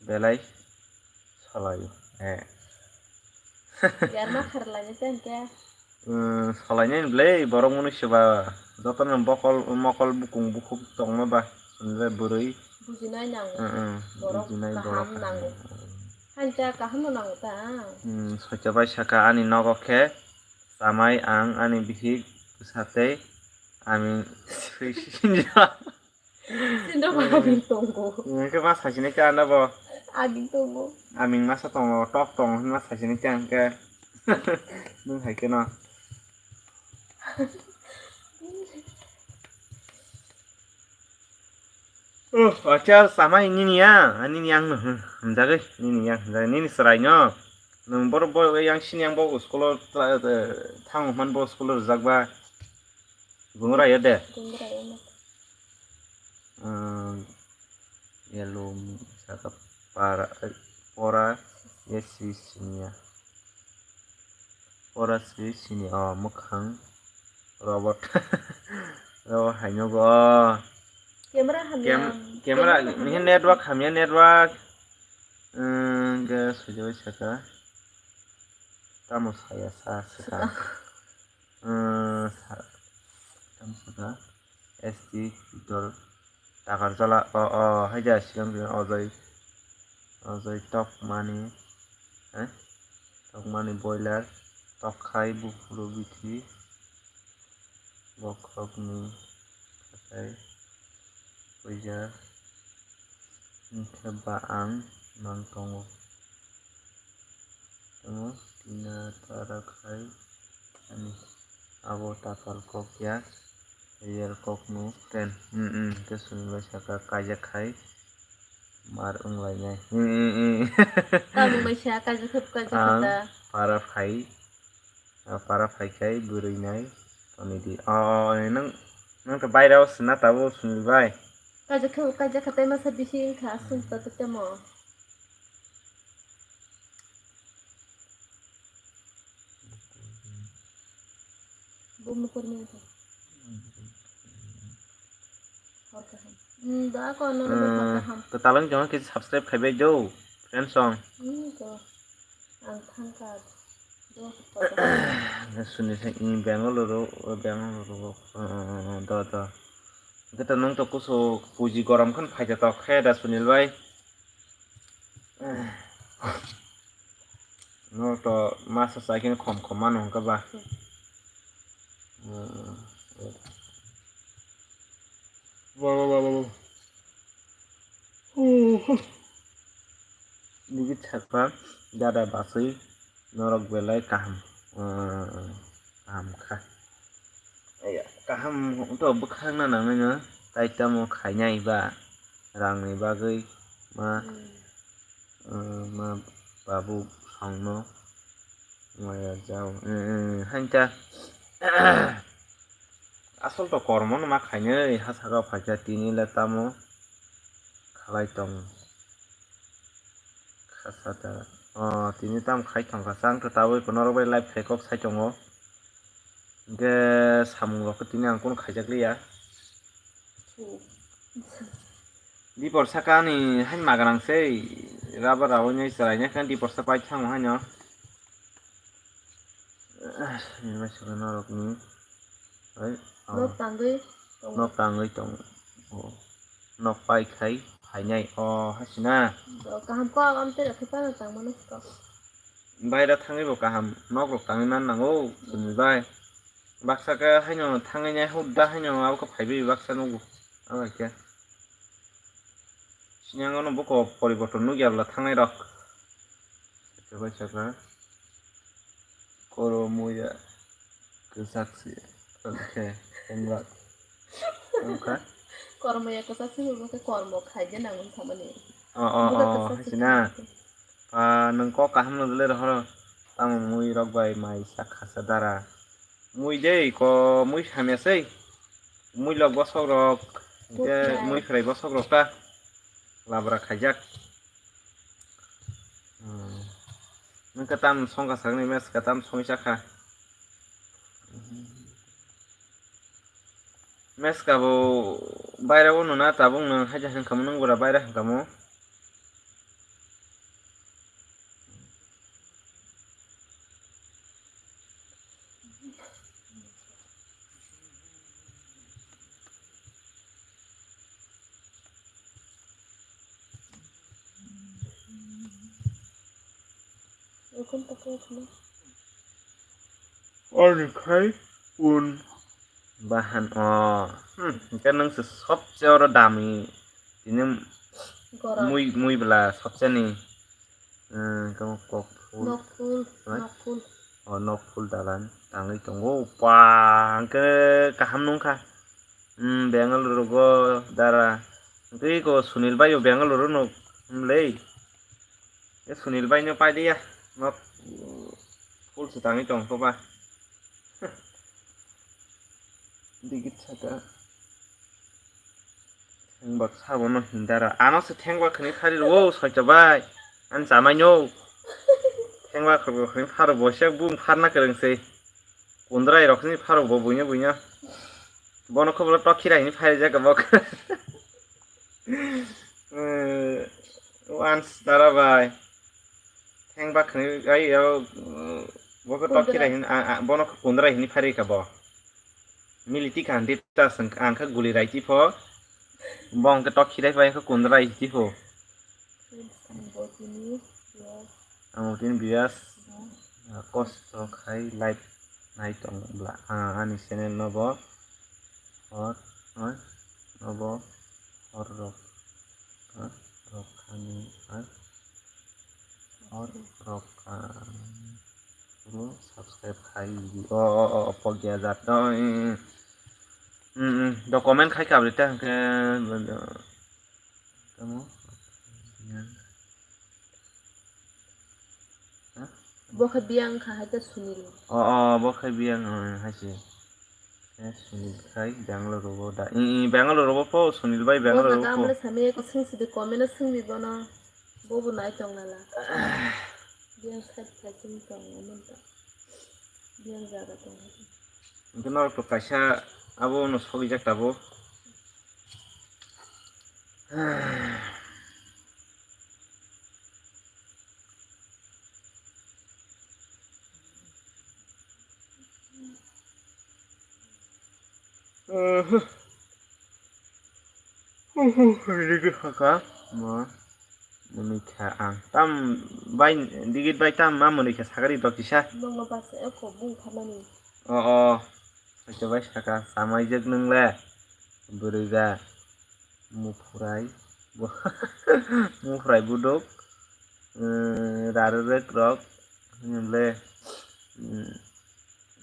belai salaio. Eh. Yarma kharlaini tengke. Salainai bwle borok mwnwi se ba, jotono bokol mokol bukung bukhuk tongma ba, hwnle bwrwi. Bujinai nango. Mm, mm, borok bujinai borok kaham nango. Hain cha kaham no nango ta. Mm, soito bai saka ani nogo khe chamai ang ani bihik bwsa tei aming swi sinjak. Sindok aming tongo. Nwng khe ma saichini khe ano bo. Aming tongo. Aming masa tongo, tok tongo hwnma saichini khe ang khe. Nwng hai khe no. Oh, acha samai nini ya, nini yang no, hmm, hamjagwi, nini yang, hamjagwi, nini chwrai no. Nwng bor, bor, yang sini yang bo school o, eh, thang man bo school o rijak ba. Gungra ya de. Gungra ya no. Hmm, yellow, saka para, eh, pora, ya si sinya. Pora si sini, oh, mwkhang robot. Robot haino bo. Camera hamya. Cam-, camera, ini network hamya network. Hmm, ke sujo saka. Tamo saya sa saka. Hmm, sa-, tamo saka. S T Victor Takarjala, o, o, haida sigon sigon Ojoi, Ojoi Tokmani, eh? Tokmani boiler, Tokkhai buphuru bithi, bokhokni hatai puijar, hwnkhe ba ang nang tongo. Tamo tina tara khai ani abo takal kok ya, real kok no friend. Hmm, hmm, ke suni bai saka kaijak khai mar wng lai nai. Hmm, hmm, hmm. Tamo bai sa kaijak khai, kaijak khai ta. Para phai, ah, para phai khai bwrwi nai toni di. Oh, oh, oh, nang, nang to baira o sina tabo suni bai. Kaijak khai, kaijak khai tai masa bisi wngkha aswk ta tamo. Bo mukur ni ito. Hor kaham. Hmm, da ko no hor kaham. To talang jong ke subscribe khai bai do, friends song. Hmm, ko. Ang thang ka. Do hor kaham. Suni sa in Bangalore, Bangalore, do, do. Kita nung to kuso puji gorom kan phai to khe da Sunil bai. No to masa sai khe khom khom mano hwnka ba. Ba, ba, ba, ba, ba. Nigi sakha dada baswi norok belai kaham, kaham kha. Kaham to bwkhakna nangnaino tai tamo khainai ba rangni bagwi ma, ma babu songno maya jao, hainta asol to kormo no ma khainai ha saka phaikha tini le tamo khalai tong. Khasa da. Oh, tini tam khai thong kha. Chang to taboi norok bai live khai kok sai tongo. Hingke samung rok tini ang kunu khaijak liya. Dipor saka ni hain magarang sei. Raba rawi nai chwrai nai khan dipor sa pai thang haino. Ni bai saka norok ni. Hai, oh. Nok tangwi tongo. Nok tangwi tongo. Oh. Nok pai khai phainai. Oh, hasina. Bo kaham kok, am tei rok khe pano tangmano kok. Baira thangwi bo kaham. Nok rok tangwi man nango, chwngni bai. Baksa khe haino thangwi nai huk da haino abo khe phaiwi baksa nugo. Abo hai khe. Sinyango no buko poriborton nukya bwla thangnai rok. Saka saka. Koro muya kwchak se. Oke, engra. Wngkha? Koro muya kwchak se, wngkha kormo khaide nang wngkha mani. Oh, oh, oh, hasina. Ah, nwng kok kaham no dole rohoro. Tamo mui rok bai mai sak khasa dara. Mui dei ko mui hamya sei. Mui lok bosok rok. Mui khrai bosok rok ta. Labra khaijak. Hmm. Nwng katam songkha sakni mes katam songwi chakha. Mes kabo baira o nuna tabuk nwng haja hangkamo nwng bora baira hangkamo. Orni khai un bahan o. Hmm, hwnkhe nwng se sobse oro dami. Tini Gorom. Mui, mui bwla sobse ni. Hmm, hwnkhe kok phul. Nok phul, Hai? Nok phul. O nok phul dalan tangwi tongo. Pa, hwnkhe kaham nungkha. Hmm, Bangalore rogo dara. Hwnkhe eko Sunil bai o Bangalore no. Hmm, lei. E Sunil bai no pai dia. Nok phul se tangwi tong kho ba. Digit saka. Theng bak sabo no hindara. Ano se theng bak khani phari ro, soito bai. An chamai no. Theng bak khani pharo bo se bung pharna kwrwng se. Kundrai rok ni pharo bo buino buino. Bono khobolo tokhirai hini phai jak bok. Eh, once dara bai. Theng bak khani ai yo, eh, boko Kundra. Tokhirai hini, a, a, bono kundrai hini phari ka bo. Militi khan di ta seng, ang kha guli rai ti pho. Bong ke tokhirai bai kha kundrai ti pho. Friends, ang bo tini, yes. Ang bo tini bias. Yes. Ah, kosto khai live nai tong bla. Ah, ani channel no bo. Hor, hor, no bo. Hor rok. Ah, rok kani, ah. Hor rok kani. Subscribe khai. Oh, oh, oh, pok ya jat. Oh, eh, eh. Hmm, hmm. Do comment khai kabri ta hwnkhe. Tamo? Biyang. Ha? Bo khe biyang kha hai ta Sunil. O, o, bo khe biyang, o, hai se. Eh, Sunil khai Bangalore rogo da. I, i, Bangalore rogo po, Sunil bai Bangalore rogo po. Bo na gamla sami ko sing sidi comment o sing di bono. Bo bo nai tong nala. Biyang side khai sing tong nala ta. Biyang jaga tong nala. Hwnkhe norok to kaisa abo no sogwi jak tabuk. Rigi saka mo mwnwi kha ang. Tam bai, digit bai tam ma mwnwi kha sakari dok kisa. Nokno basa eko bung khamani. O, o. Hwnkhe bai saka, chamaijak nwng le. Bwrwi ba. Muphrai. Muphrai buduk. Rarwrwk rok. Nwng le.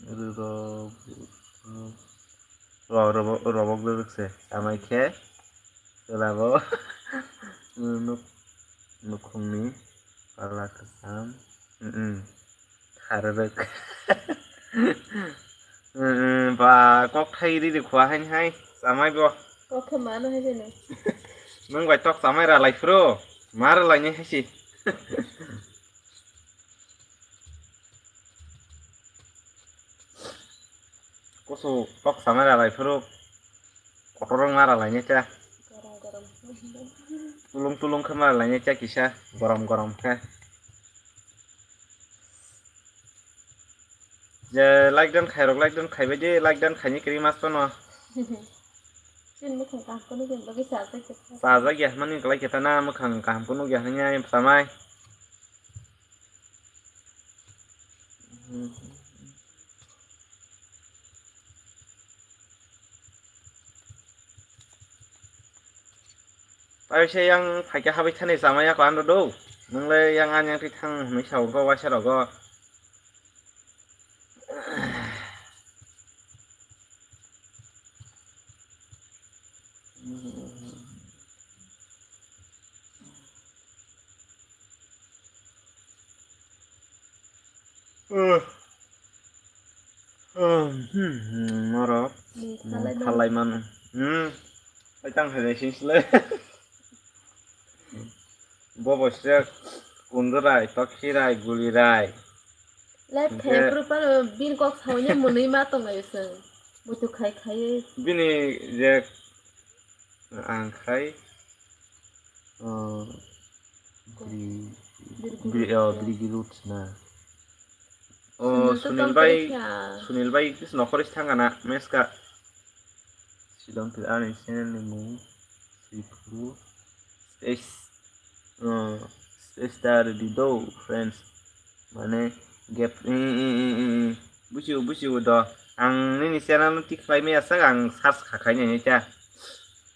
Rwrwk. Ro-, robo-, robok rwrwk se. Chamai khe. Chwla bo. Nuk-, nukhungni. Pala kwcham. Mm-mm. Kharwrwk. Mm-mm, ba, kok thai riri khwa haini hai. Chamai bo. Kok khe mano hai jeno. Nwng bai tok chamai ralai phuru. Ma ralainai hai si. Kusu tok chamai ralai phuru. Kotor wng ma ralainai cha. Gorom gorom. Tulung tulung khe ma ralainai cha kisa. Gorom gorom khe. Je like dan khairok, like dan khaibai de, like dan khaini kiri mas tono. Chini mukhang kaham kono khe bagwi chajak khe. Chajak ya hwnmani kwlai khe ta na mukhang kaham kono ya hwnwi chamai. Paisa yang phaikhe habai thani chamai ya ko ano do. Nwngle yang ani yang thang hwnwi sa ko waisa rogo. Norok phalai mano. Phalai mano. Hmm. Bai tang hai sing sile. Bobo se kundurai, tokhirai, gulirai. Live khai pro paro bin kok sawi ne mwnwi ma tong lai se. Butu khai khai. Bini je ang khai. Oh, bri, bri, oh, bri girut na. Oh, Sunil bai, Sunil bai kis nokhor is thanga na, meska. Silong til ani channel ni mung. Sipru. Space. Oh, space da ready do, friends. Mane gap, i, i, i, i, i. Bujigo, bujigo do. Ang nini channel no tik khlai maya sak, ang search kha khai nai ta.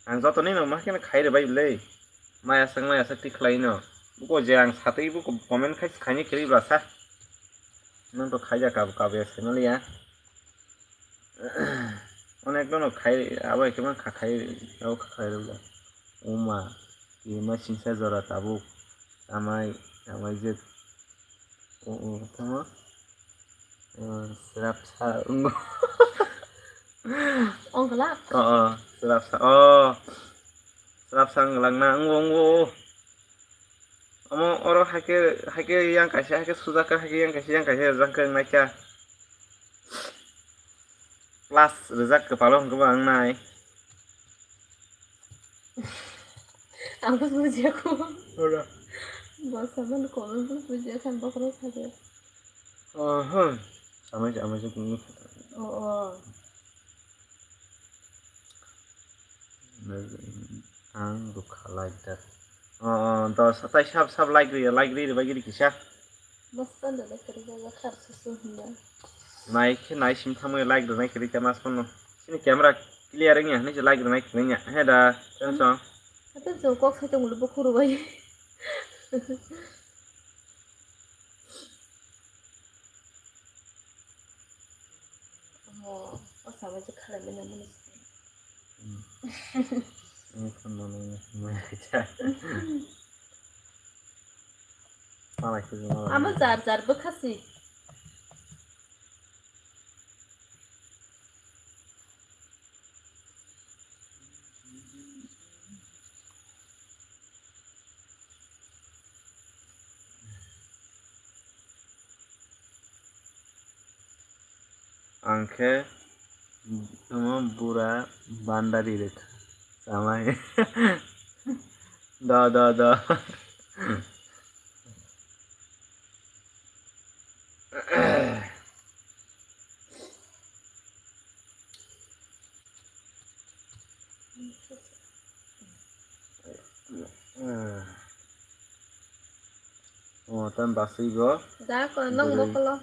Ang joto nini no ma khe khai rw bai le. Maya sak, maya sak tik khlai no. Buko je ang satwi buko comment khai, khai ni kiri bla sa. Nang to khai ja kab, kab ya channel ya. Onek no khai, abo ekhe man kha khai, abo kha khai rw bla. Uma, kirima singsa jora tabuk. Amai, amai je O, o, tamo? O, srapsa, wng-, Ongla? O, o, srapsa, o. Srapsa wnglang na, wng-, wng-, o. Omo oro haikhe, haikhe yang kaisa, haikhe sujak kha, haikhe yang kaisa, yang kaisa rijak kha, wng naikha. Plus rijak kwpalo hwnkhe bo ang nai. Ang bo bujiya kho. Ora. Bo saman comment bo bujiya khan bokhorok saja. Aha. Samai, samai se kunu. O, o. Ang rukha like that. O, o, dos, tai sab, sab like riya, like ri, ri, bagiri kisa. Mas tanda na kari ga ga khar susu hinna. Nai khe nai sim thangwi like rwnai khe rikha mas phano. Chini camera clear wngya hinwi se like rwnai khe wngya. He da, tensong. Tensong kok sai tongmolo bo khuru bai. Omo, o samai je khalai mani mani. Hmm. Ini kan mana ini semua aja. Malah itu malah. Amo jar jar bwkhasi. Ang khe omo bura bandari rwkha. Samai. Do, do, do. O, tei basui bo. Da, ko nang bwrwi mokolo.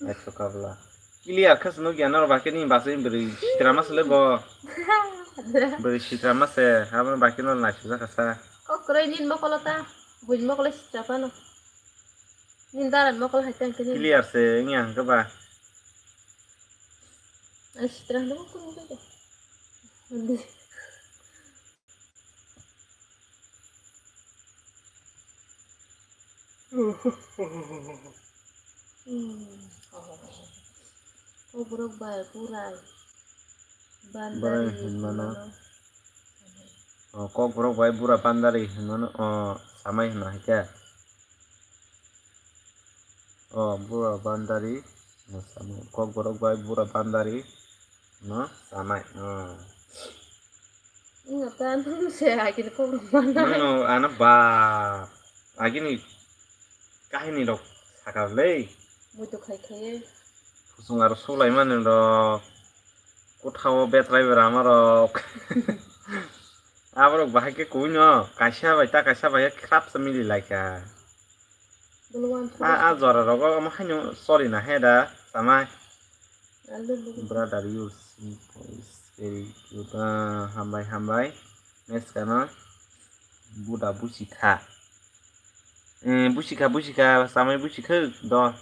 Ekso kabla. Clear khe se nukya norok, bakhe ni basui bwrwi sitra ma se le bo. Bwrwi sitra ma se, abo bakhe no naisijak kha sa. Kok kwrwi nini mokolo ta, buini mokolo sitra phano. Nini daran mokolo hai tang khe nini. Clear se wngya hwnkhe ba. Ai sitra hwnkhe bo kunu khe. Hmm. Kokborok bai burai. Burai bandari hinmano. Hinmano. O, kokborok bai bura bandari hinmano. O, samai hwnna hai khe. O, bura bandari. O, samai. Kokborok bai bura bandari. No, samai. O. Wngkha ta, nwng se agini kokrok mana. Nwng no, ano ba, agini kahini rok sakar le. Muitu khai khai. Kusung aro sulai mani rok. Kotha o betrai bera ama rok. Aborok bahai khe koi no, kaisa bai ta kaisa bai khe khrap sa mili lai kha. A, a jora rogo omo haino sorry na he da, samai. Brother, you simple is very good. Ah, hambai, hambai. Next kana. Buda busi kha. Eh, busi kha, busi kha, samai busi kha, do.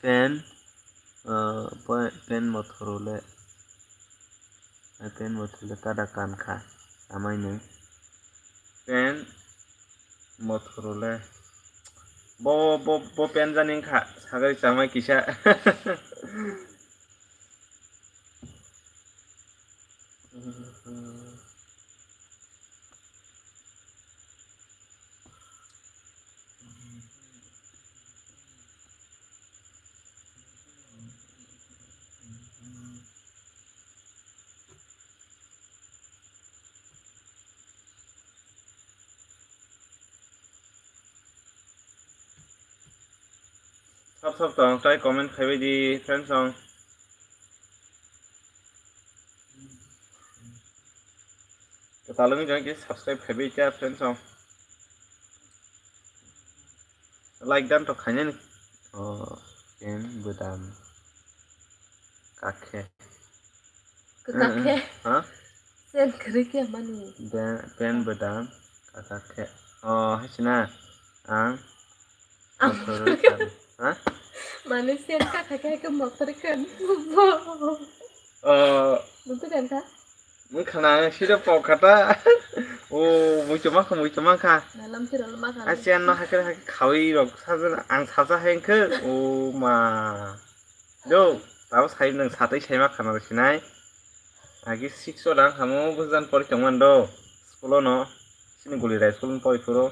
Pen, ah, pen mothoro le, pen mothoro le kada kan kha, amai nung. Pen mothoro le, Bo, bo, bo pen jani wngkha, sagri chamai kisa. Sab sab tong, tei comment khaibai di, friends song. Kwtal wngwi tong khe subscribe khaibai kha, friends song. Like dan to khainani. Oh, pen bwdam. Kakhe. Kakhe. Ha? Sen kwrwi khe mani. Pen, pen bwdam. Kakhe. Oh, hai sina. Ang. Ang. Motor kan. Ha? Mani sen kakhe khe motor kan. Oh. Motor kan kha? Wngkha na, sida pok khata. O, muitu mankha, muitu mankha. Nalam sira lo mankha. Achi anno hakhe hakhe khawi rok sajana, ang saja hai wngkhe. O ma. Do, tabo sai nwng satwi sai mankha na sinai. Agi six o dang hamo bwsajani pori tongmani do. School o no. Sini Gulirai school ni pori phuru.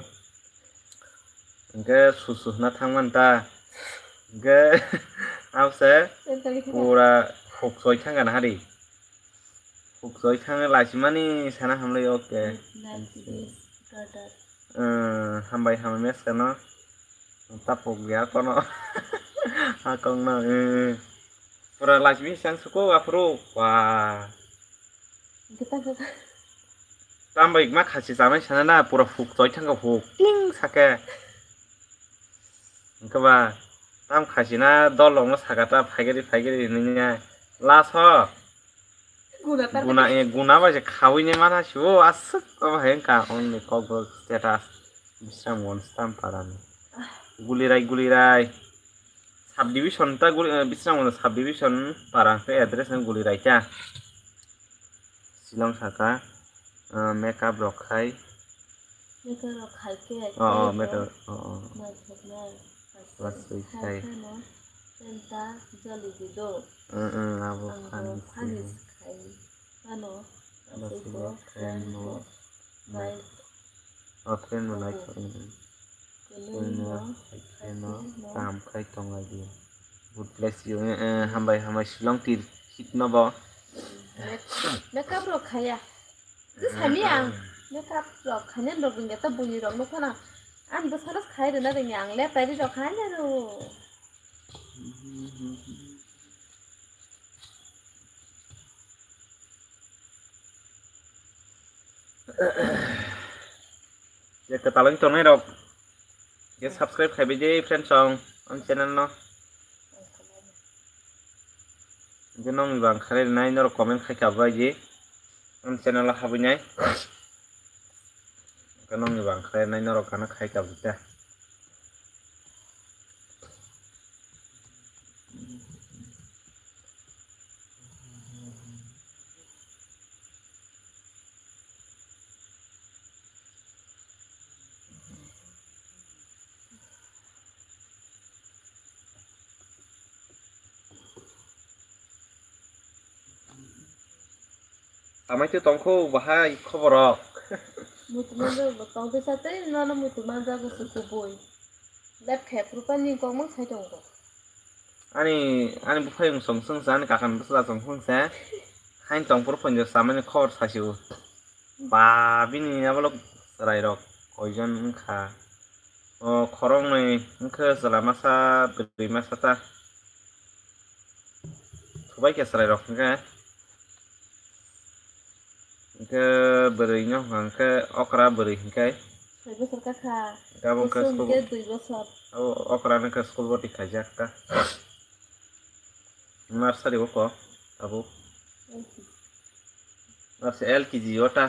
Hingke susu hwna thangmani ta. Hingke abo se pura huk choi thangkha na hari. Huk choi thangwi laichimani sana hamlai, okay. Like this, brother. Eh, hambai hambai meskano. Tapok ya kono. Hakong no, eh. Pura laichimi sang suko aphuru. Wah. Gita gita. Tambai ma khasi chanai sana na, pura huk choi thangkha huk. Ting sake. Hingke ba, tam khasi na dol rok no saka ta phaigari phaigari hinui ya. Last ho. Guna tar guna, eh, guna bai se khaui ni mana si o aswk o hai wngkha hwn ni kok bo status. Bisramganj Stampara ni. Gulirai, Gulirai. Subdivision ta Gul-, eh, Bisramganj subdivision para hwnkhe address no Gulirai ta. Shillong saka, ah, makeup rok khai. Makeup rok khai khe, oh, oh, makeup, oh, oh. Naithoknai. Waswi khai. Khai phano, penta joli di do. Mm, mm, abo ang phani bo phani khai phano, waswi bo friend bo nai. Oh, friend bo nai. Kwnwi no, kwnwi no, kaham khai tong lai di. God bless you. Eh, eh, hambai, hambai, Shillong tir hit no bo. Make-, makeup rok khaya. Je sami ang makeup rok khaina rok rwngya ta bui rok no phano. Ang bwsano khai rwna rwngya, ang lepai ri rok khaina rw. Je kwtal wng tongnai rok, je subscribe khaibai di friends song, ang channel no. Je nong ni bang khalai nai norok comment khai ka bai di, ang channel o habwi nai. Nong ni bang khalai nai norok ano khai ka bai ta. Tamai twi tongkho bahai khoborok. Muitu manjak bo tongtwi sa tei nono muitu manjak bo se kubui. Lep khe phuru pani kok mang sai tongo. Ani, ani buphai wng song song sa, ani kakan bwsla song song sa. Hain tong phuru phone jo samani khobor sasi o. Ba, bini abolok chwrai rok koijon wngkha? O khoroknwi wngkhe chwla masa, bwrwi masa ta. Thubai khe chwrai rok hwnkhe. Hwnkhe bwrwi no hwnkha hwnkhe okra bwrwi hwnkhe. Soi bosor kakha. Hwnkhe abo wngkhe bosor school hwnkhe dui bosor. Abo okra no hwnkhe school boti khaijak ta. Nursery o ko abo. Nursery L K G o ta.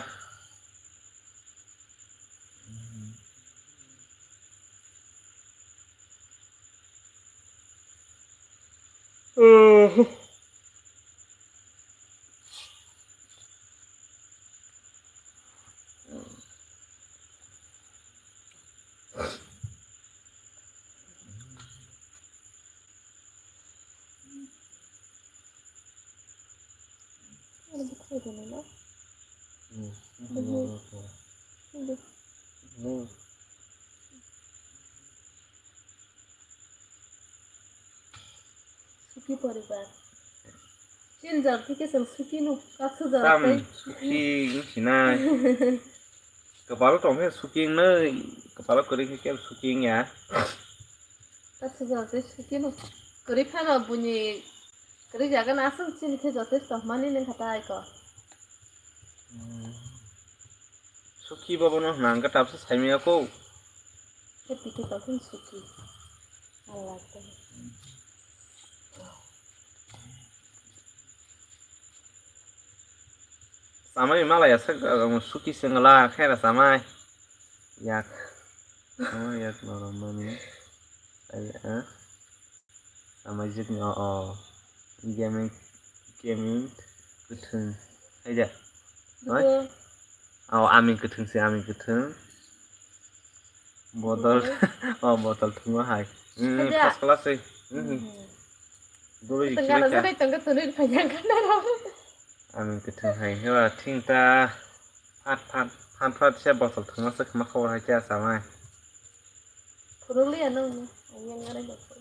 Ini lo. Hmm. Suki poribar. Chin jor thike chwng suki no, kasu jor Tam tei. Suki wngsinai. Kwpalo tong khe suki wngnai, kwpalo kwrwi khe kebo suki wngya. Kasu jor tei suki no. Kwrwi phano buini kwrwi jaga no aswk chini khe jotesto hwnmani nung kha tai ko. Hmm. Suki bobo no hwnka tabsa saimaya ko. Khe tike tongphini suki. Ang lak tong. Samai malaya sak, um, suki sengla khaira samai. Yak. Samai yak norom mani. Ai, ah. Samai jikni o, o. Gaming, gaming kwthwng. Hai da. Oi? Dugo. O, aming kwthwng se, aming kwthwng. Botol, o, botol thwngma hai. Hmm, Hai da. First class se. Hmm. Hmm. Dolo Tengah ikhe rasa kha. Dai tengah tuni phai yang kan aro. Aming kwthwng hai. Hewa thing ta. Phat, phat, phat, phat se botol thwngma se khma khobor hai khe samai. Phunukliya nung, ang yang nganai doktor.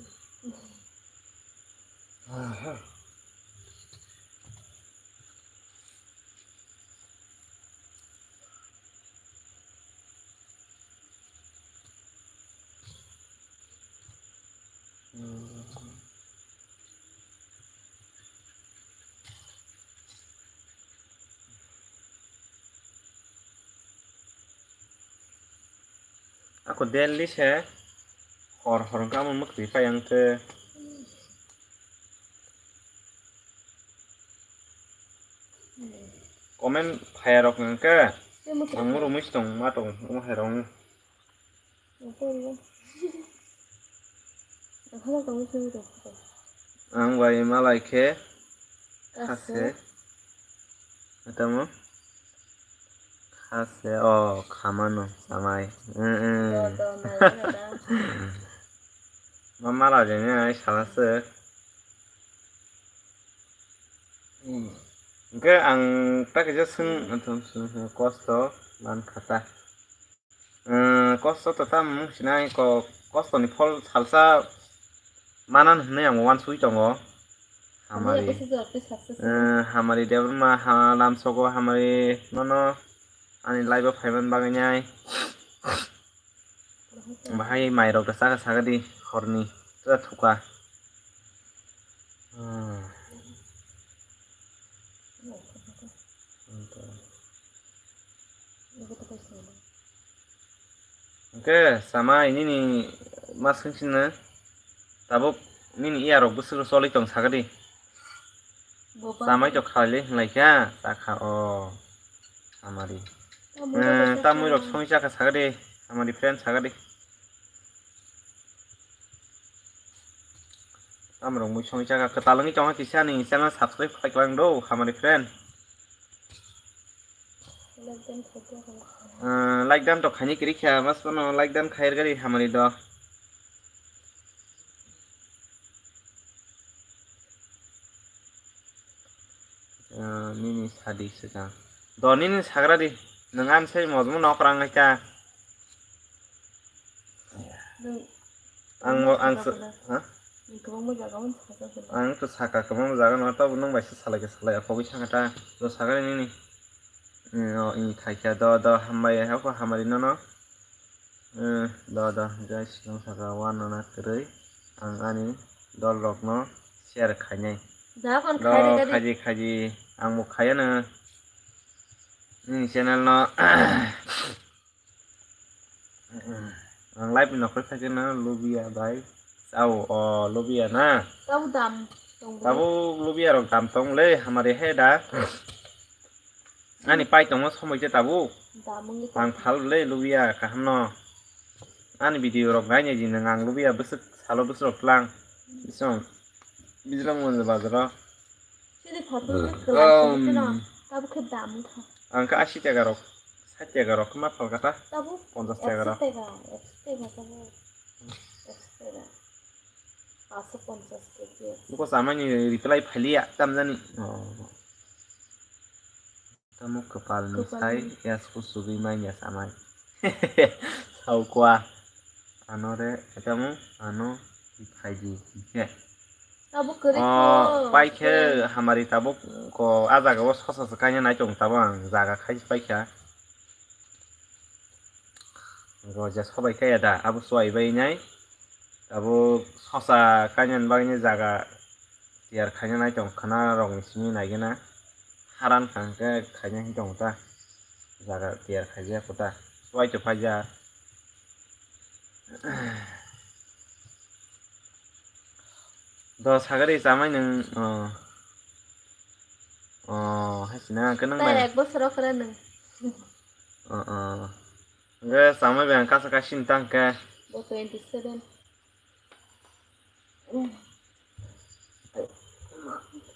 Ako Delhi se hor hor wngkha, omo mwkhwi pai ang khe. Comment phaya rok hwnkhe ang mwrwmwi se tong ma tong omo hai rok. Ang bai malai khe khase. Khase. Tamo? Khase, o, khamano, samai. Mm, mm. Do, do, nai, nai, nai. Ma mala jani ai salase. Hwnkhe ang ta kaisa swng, kosto man khata. Kosto to tamo wng sinai, ko-, kostoni phol salsa manan hwnwi ang uansugwi tongo. Hamari. Hamari Debbarma, ha, lamsogo Hamari nono ani live-o phaiman bagwi nai. Bahai mairok da chakha sakha di horni, tura thuka. Hwnkhe samai nini ma swngsino tabuk nini iyarok bwswk choli tong sakha di. Samai to khaile hwnlaikha chakha o samari. Tamwi rok songwi chakha sakha di samari friend sakha di. Tamrok mui songwi chakha kwtal wngwi tongkha kisa ani channel subscribe khlai kwlang do hamari friend. Like dan to khaini kwrwi kha mas phano like dan khair gari hamari do. Ah, nini sadi swkang. Do nini sagra di. Nwng ani sai mojmo nok rang nai ta. Ang mo-, ang sa-, ha? Ang to saka kwbangma jaga no, tabo nwng bai se salai khe salai, apogwi saka ta. Do sagra nini. Nini no, ini thaikha, do, do, hambai, hako hamari nono. Eh, do, do, guys, nwng saka wanana kwrwi. Ang ani dol rokno share khainai. Do, khaidi, khaidi, ang bo khaiya no. Nini channel no. Ang live ni nokhorwi khaikhe no lubia bai. Tao, o, lubia na. Tao dam tong. Tabo lubia rok dam tong le, hamari he da. Ani pai tongma somoi se tabuk. Damung ni ang phal le lubia kaham no. Ani video rok nai nai di nang ang lubia bwswk salo bwswk rok tlang. Bisong. Bijrang mo bazaro. Sini photo se kwlai sini no. Tabuk khe damung kha. Ang ka asi taka rok, sait taka rok ma phal kata. Tabuk ponchas taka rok. Ekso taka, ekso taka tabuk. Ekso taka. Paanch sho ponchas kg. Buko samani reply phaliya tamjani. Oh. Tamo kwpalni Kwpalni. Sai yasku sugwi manya samai. Saukwa. Ano re, tamo ano phaidi hingke. Tabuk kwrwi Oh, kho. Paikhe hamari tabuk ko a jaga o sosa se kaina nai tong tabo ang jaga khai paikha. Roja sobai kaya da, abo suai bai nai. Abo sosa kainani bagwi jaga tiyar khaina nai tong khna rok ni simi nai gana. Haran kha hwnkhe khaina hin tong ta. Jaga tiyar khaijak kota. Suai to phaijak. Do sagari chamai nung, oh. Oh, hai sina, hwnkhe nung Tei nai. Ek bosor okra nung. Oh, oh. Hwnkhe chamai bai ang kasa kasin ta hwnkhe. Bo twenty seven.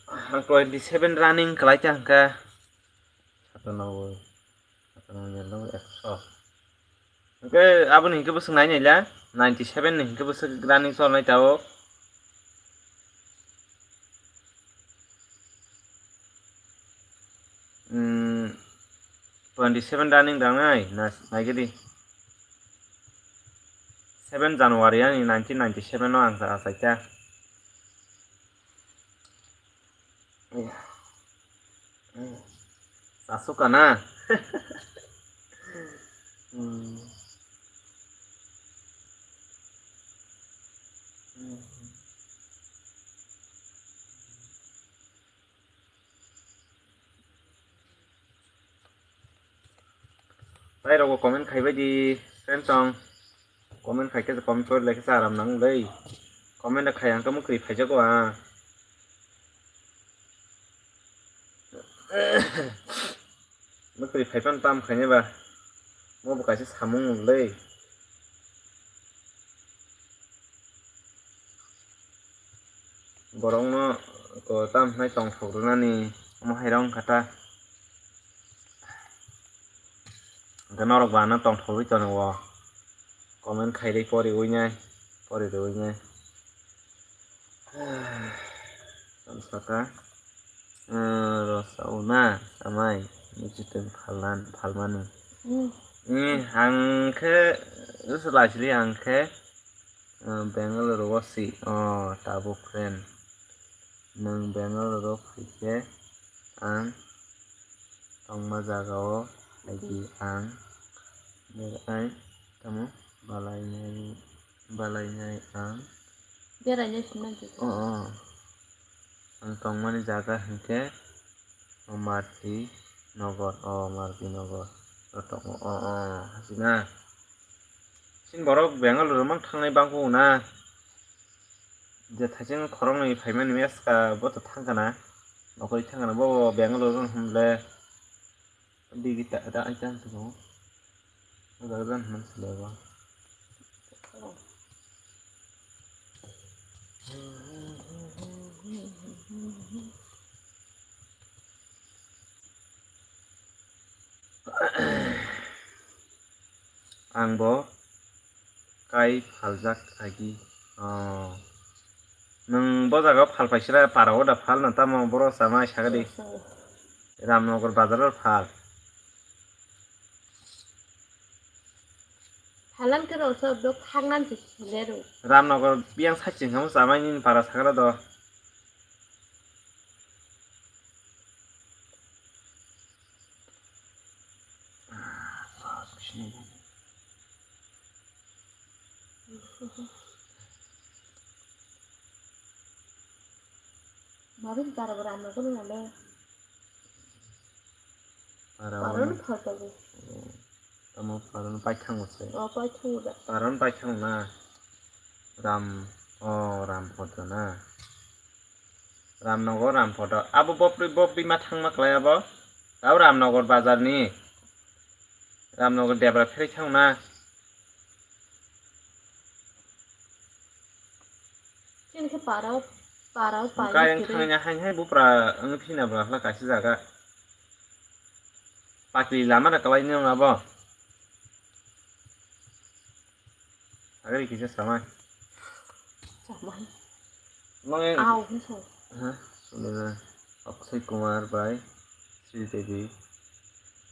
Ang twenty seven running kalai ta hwnkhe. Satanawoi. Satanawoi yellow ekso. Hwnkhe aboni hinkhe bwswk nai naila, ninety seven ni hinkhe bwswk running cholnai tabuk. Hmm, twenty seven running dangnai, na, naigidi. Seven January ani nineteen ninety seven o ang sa-, achaikha. Sasuka na? Hmm. Tai rogo comment khaibai di, friend song. Comment khai khe comment pore lai khe cha aram nang lei. Comment da khai ang khe mukri phaijago a. Mukri phai pan tam khaini ba. Mo bo kaisa samung lei. Borokno ko tam hinai tongthok rwnani omo hai rok wngkha ta. Hwnkhe norok bo ano tongthogwi tongo. Comment khairwi poriwi nai, poriwi nai. Tamo saka, eh, rosao na, samai, muchitwng phalna-, phalmani. Hmm. Hmm, ang khe, rwsa laisili ang khe, eh, Bangalore o si, oh, tabuk friend. Nwng Bangalore o phai khe ang tongma jaga o phaidi ang berai tamo balainai, balainai ang. Berainai swnam khe. Oh, oh. Ang tongmani jaga hinkhe Marti Nogor, oh, Marti Nogor. O tongo, oh, oh, hasina. Chini borok Bangalore o mang thangnai bangkuk na. Je thaising khoroknwi phaimani meskha bo to thangkha na. Nokoli thangkha na bo Bangalore rw hwnle digi ta ta aita tongo. O jaga jan hwnmani sle bo. Ang bo kai phaljak agi. Oh. Nwng bo jaga o phal paisira para o da phal na tamo boro sama sakadi. Ramnagar bazar o phal. Phalan khe rw sa do khaknan se sile rw. Ramnagar biyang saching hamo samai nini para sakra do. Marin para bo rano kono nale. Para Para wono. No photo bo. Tamo para no paithang se. O paithang da. Para no paithang na. Ram, o Ram photo na. Ramnagar, Ram photo. Abo bopri, bopri ma thangma klai abo. Tao Ramnagar bazar ni. Ramnagar debra pherwi thang na. Chini khe para, para, para Kayang kiri. Thangna hai hai bupra ang phina bra hla kaisa jaga. Patwi lama da kalai ni abo. Agari kisa samai. Samai. Mangai. Au, hinso. Ha, sundara. Akshay Kumar bai Sri Devi.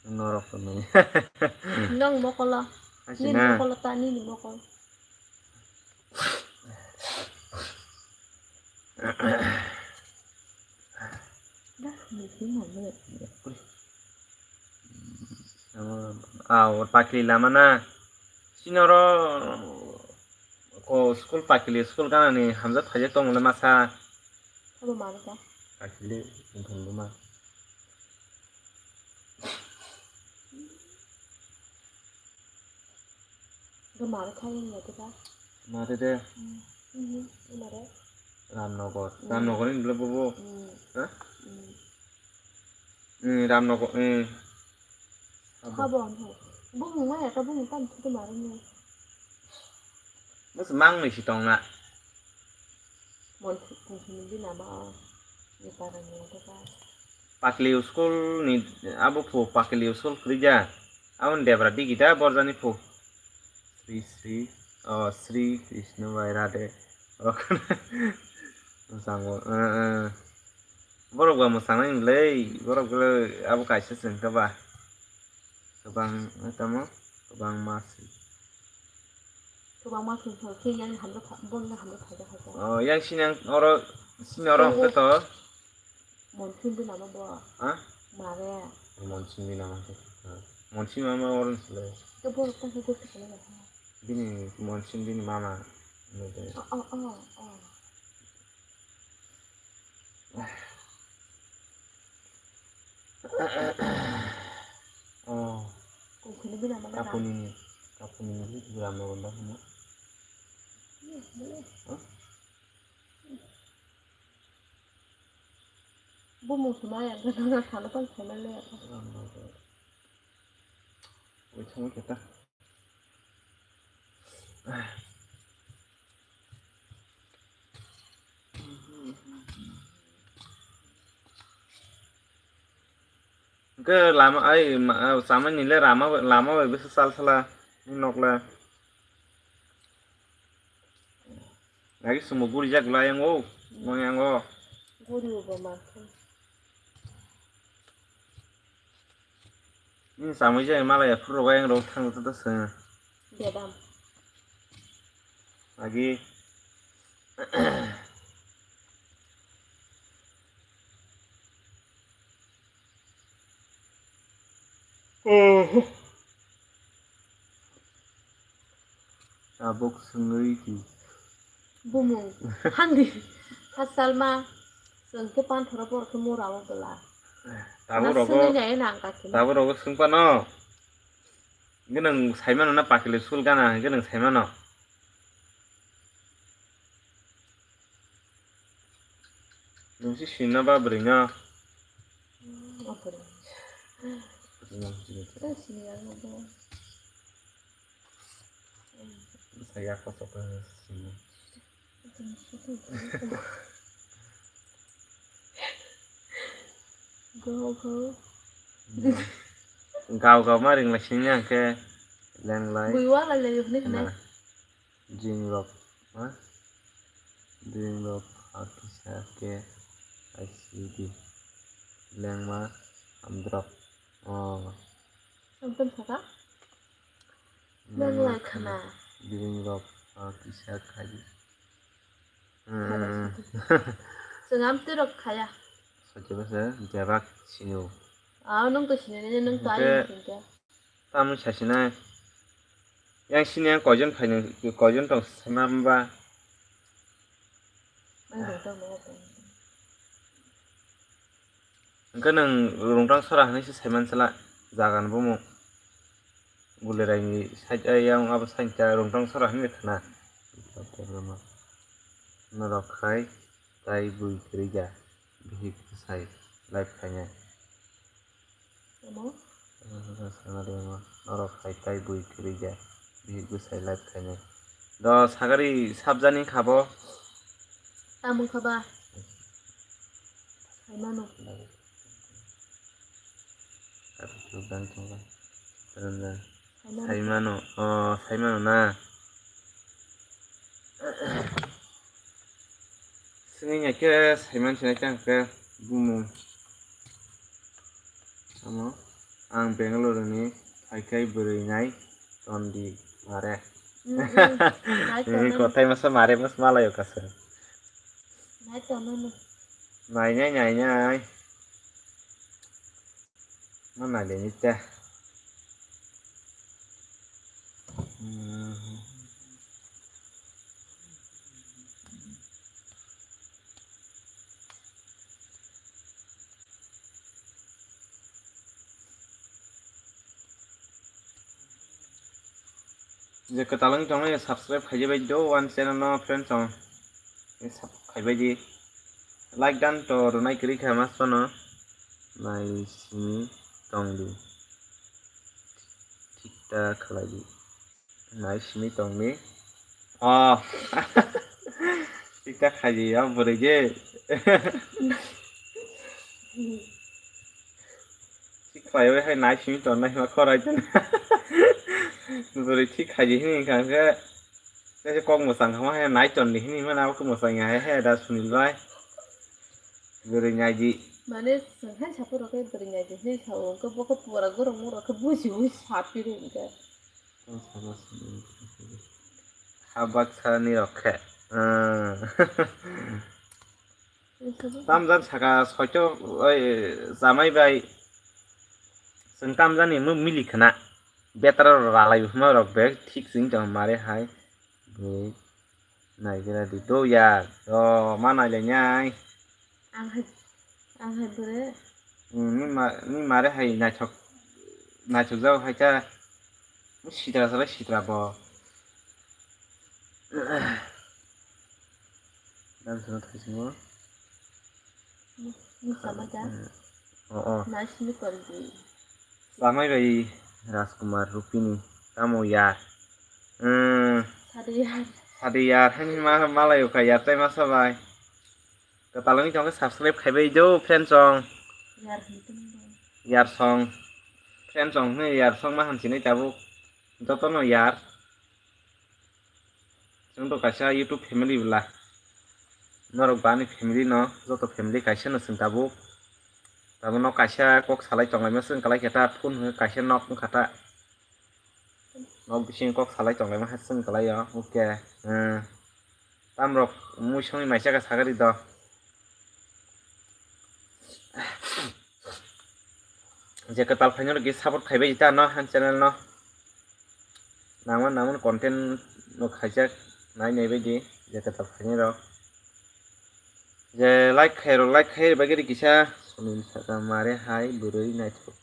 Norok to nai. Nong mokolo. Asi nini na. Mokolo ta nini mokol. Dah, nisi mana? Ah, pakli lama na. Sinoro ko school pakli school gana ni hamjak phaijak tongmole masa. Abo mana ta? Pakli, bumthang buma. Mare khai wngya khe ta? Mare de. Hmm, hmm, hmm, mare. Ramnagar. Hmm. Ramnagar ni bwle bobo. Hmm. Ha? Hmm. Hmm, Ramnagar, hmm. Abo. Abo ang hai. Bumung ma ya ta bumung tam thutu mare ni. Bus mang ni si tong na. Mon thu, thu, thu, di nama. Ni para ni ta ta. Pakli school ni abo phu Pakli school khurija. Aboni debra digi da borjani phu. Sri Sri, oh, Sri Krishna bai Radhe. Rok mwsango, eh, eh. Borok ba mwsanai hinlai, borok le abo kaisa chwng khe ba. Kwbang, eh, tamo, kwbangma swi. Kwbangma swi, swi, swi, yang hamjak pha-, boni hamjak phaijak hai ta. Oh, yang sini yang oro, sini oro hwnkhe to. Monsin di nama bo? Ha? Mare. Monsin di nama hwnkhe. Ha. Monsin mama oro sile. To bo ta ko ko sile. Bini Monsin bini mama. Oh, oh, oh, oh. Oh. Kung khini bini ama na. Kapuni ni, kapuni ni bini ama ronda huma. Iya, boleh. Hah? Bumung sima ya, gana gana sana pan sana le. Ronda ko. Wait, sama kita. Hwnkhe lama ai ma, chamani le lama, lama bai bwsa chal sala ni nok le. Lagi chwngbo gurijak lai yango, mo yango. Guri bo ma khe. Ni samui jai malai phuru rok yang rok thang ta ta seng. Bedam. Lagi. Oh. Tabuk swngwi di. Bumung. Handi. Hasalma. Swng khe panthoro por khe mura o bwla. Tabuk rogo. Swngwi nai nang ka khe. Tabuk rogo swng pano. Hwnkhe nwng saimano na pakile sul gana hwnkhe nwng saimano. Nwng si sinna ba bwrwino? Bwsa yak kochok khe sinna. Go, go. Gao gao ma ringla sinna hwnkhe lenglai. Bui wala le hwnwi hwnwi. Jing rok, ha? Jing rok, ha kisa khe, I C D. Lengma, hamdrop. Oh. Ekdom saka? Lengma khana. Jing rok, ha kisa khai. Hmm. Chwng amtwi rok khaya. Sochibase jebak sinu. Ah, nung to sinu, nung to ayung singke. Tamni sasinai. Yang sini yang koijon phaini, koijon tong sima ba. Ang tong tong mo tong. Hwnkhe nwng Rungtang sora hinwi se saiman sala jaga ni bumung. Gulirai ni side, eh, yang abo side ta Rungtang sora hinwi khna. Norok khai tai bui kwrwi ja. Bihik bwsai live khainai. Omo? Norok hai tai bui kwrwi ja. Bihik bwsai live khainai. Do sagari sabjani khabo. Tamung khaba. Saimano. Saimano. Saimano. Oh, saimano na. Sini ya ke saiman sini chang ke bumung. Amo. Ang Bangalore ni phaikai bwrwi nai tondi mare. Mm, mm. Nai tonwi. Kothai masa mare mas malayo kasa. Nai tonwi. Nai nai nai nai. Ma nai le ni ta. Mm. Je kwtal wng tongwi subscribe khaijak bai do, one channel no friends song. Sub-, khaibai di. Like dan to rwnai kwrwi kha mas phano. Nai simi tong di. Thik ta khlai di. Nai simi tong di. Oh. Thik ta khaidi ya bwrwi je. Thik khlaiwi hai nai simi tong nai ma khorai tong. Bwrwi thik khaidi hini kha khe. Tei kok mwsang kha ma hai nai tong di hini ma na kok mwsang ya hai hai da Sunil bai. Bwrwi nai di. Mane swng hai saphuru khe bwrwi nai di hini sa o khe bo khe pura gorok murok khe buji buji saphuru khe. Habak sani rok khe. Tamjani saka soito, oi, chamai bai. Chwng tamjani mili khna. Betara ralai hwnma rok bek thik chwng tong mare hai. Bwrwi naigra di do yar. O, ma nailainai. Ang hai, ang hai bwrwi. Hmm, ni ma, ni mare hai naithok, naithok jao hai ta. Sitra salai sitra bo. Dan sana thaisingo. Ni sama ja. Hmm. Oh, oh. Nai sini kori di. Samai bai Rajkumar Rupini tamo yar. Hmm. Sadi yar. Sadi yar, hani ma, malai uka yar tai masa bai. Kwtal wngwi tongkhe subscribe khaibai do friend song. Yar hwn tong bo. Yar song. Friend song hwnwi yar song ma hamsinai tabuk. Jotono yar. Chwng to kaisa YouTube family bwla. Norok bani family no, joto family kaisa no chwng tabuk. Tabuk no kaisa kok salai tonglaima chwng kwlai khe ta phone hwnwi kaisa nok wngkha ta. Nok bising kok salai tonglaima hai chwng kwlai o. Okay. Hmm. Tamrok mui songwi maisa khe sagari do. Je kwtal phainai rok support khaibai ta no han channel no. Nangma nangma content no khaijak nai nai bai di je kwtal phainai rok. Je like khai rok like khai bai kisa Sunil saka mare hai bwrwi naithok.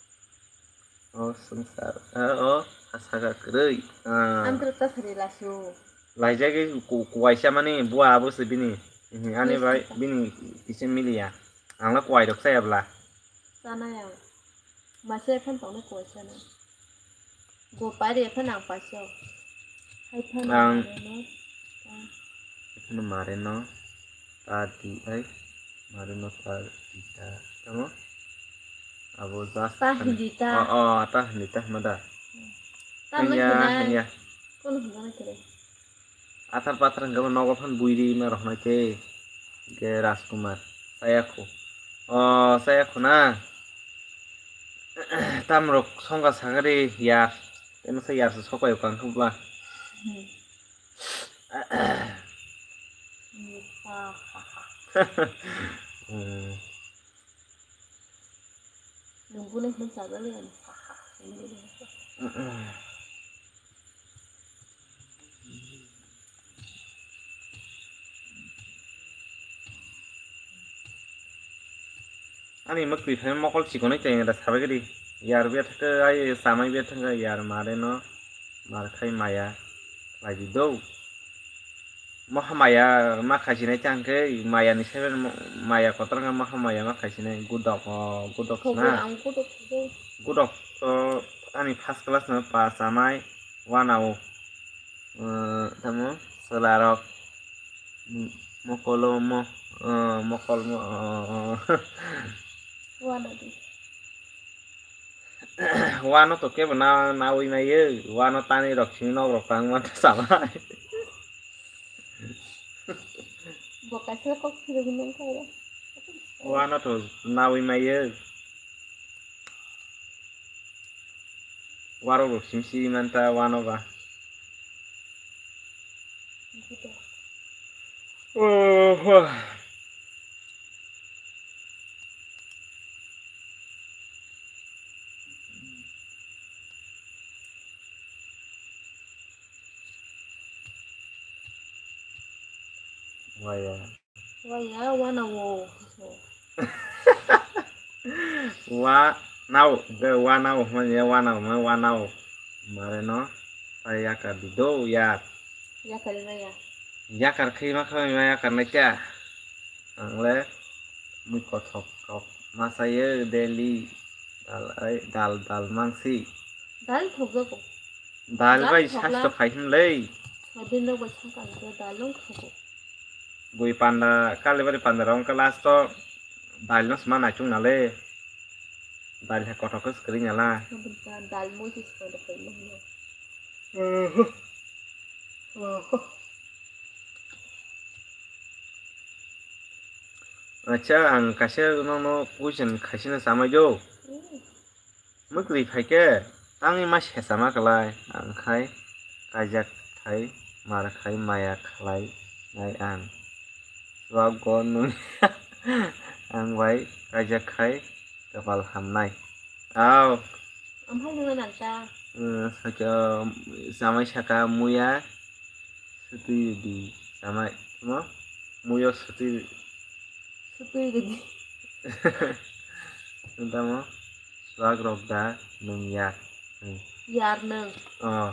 O swngchar, o, o, asaka kwrwi. Ah. Ang kwrwi ta sari lasu. Laijagwi ku-, kuwaisa mani bua abo se bini. Mhm, ani bai bini kisa miliya. Ang la kuwai rok chaya bwla. Chanai ang. Masa ephan tongna kuwaisa na. Go pari ephan ang paisa. Hai phan ang. Mare no. Ah. Ekheno mare no. Ta di ai. Mare no ta di ta. Tamo? Abo just ta tani. Hindi ta. Oh, oh, ta hindi ta hwnma da. Hmm. Ta hwnya, hwnya. Kono hwnya na kere. Athar pathar hwnkhe bo nogo phan buiri ma rok hwnai khe. Hwnkhe Rajkumar. Chaya khu. Oh, chaya khu na. Tamrok songkha sagari yar. Tei masa yar se sokai o kang khe bwla. Hmm. Hmm. Nwng bwlai hwn chajakli ani. Ani mwkhwi phai mokol chikonwi tei da sabai gidi. Yar bia thangkhe ai chamai bia thangkhe yar mare no mar khai maya khlai di do. Maha maya ma khaisinai tei hwnkhe maya ni sebe mo-, maya kotor wngkha maha maya ma khaisinai gudok, o, gudok. Khogwi na ang gudok khogwi. Gudok to ani first class no pa chamai wanao, eh, tamo chwla rok, mm, mokolo mo, eh, mokol mo, eh, eh. Wanadi. Wano to kebo na, nawi maiyo, wano tani rok sini nok rok tang man salai. Bo kaisa kok phirogwi nang kha. Wano to nawi maiyo. Warok rok simi simi manta wano ba. Oho. Waya. Waya, wana wo. Wa nao, de wa nao, hmani ya wa nao, ma wa nao. Mare no, ta yakar di do, yar. Yakar na ya. Yakar khai ma khai ma yakar na kya. Ang le mui kothok kok masa ye daily dal ai dal dal mangsi. Dal thok jago. Dal Dal bai thok la. Sasto khai him lei. Sabin rok bai sangkang khe dal nung thogo. Bui panda, Kalibari panda rok wngkha last o dal no sma naichung nale. Dal hai kothok khe swkring nala. Sabun ta dal moi se sma da kai mo hino. Oho. Oho. Acha, ang kaisa nono question khaisina samai do. Hmm. Mwkri phaikhe tangwi ma sesama klai, ang khai kaijak khai, mar khai maya khlai nai ang. Chuak go nung ang bai kaijak khai kapal hamnai. Au. Amhai nungna nangta. Eh, sakya samai saka muya sutwi di samai mo muyo sutwi Sutwi rwdi. Tamo suak rok da nung yar. Hmm. Yar nung. Oh.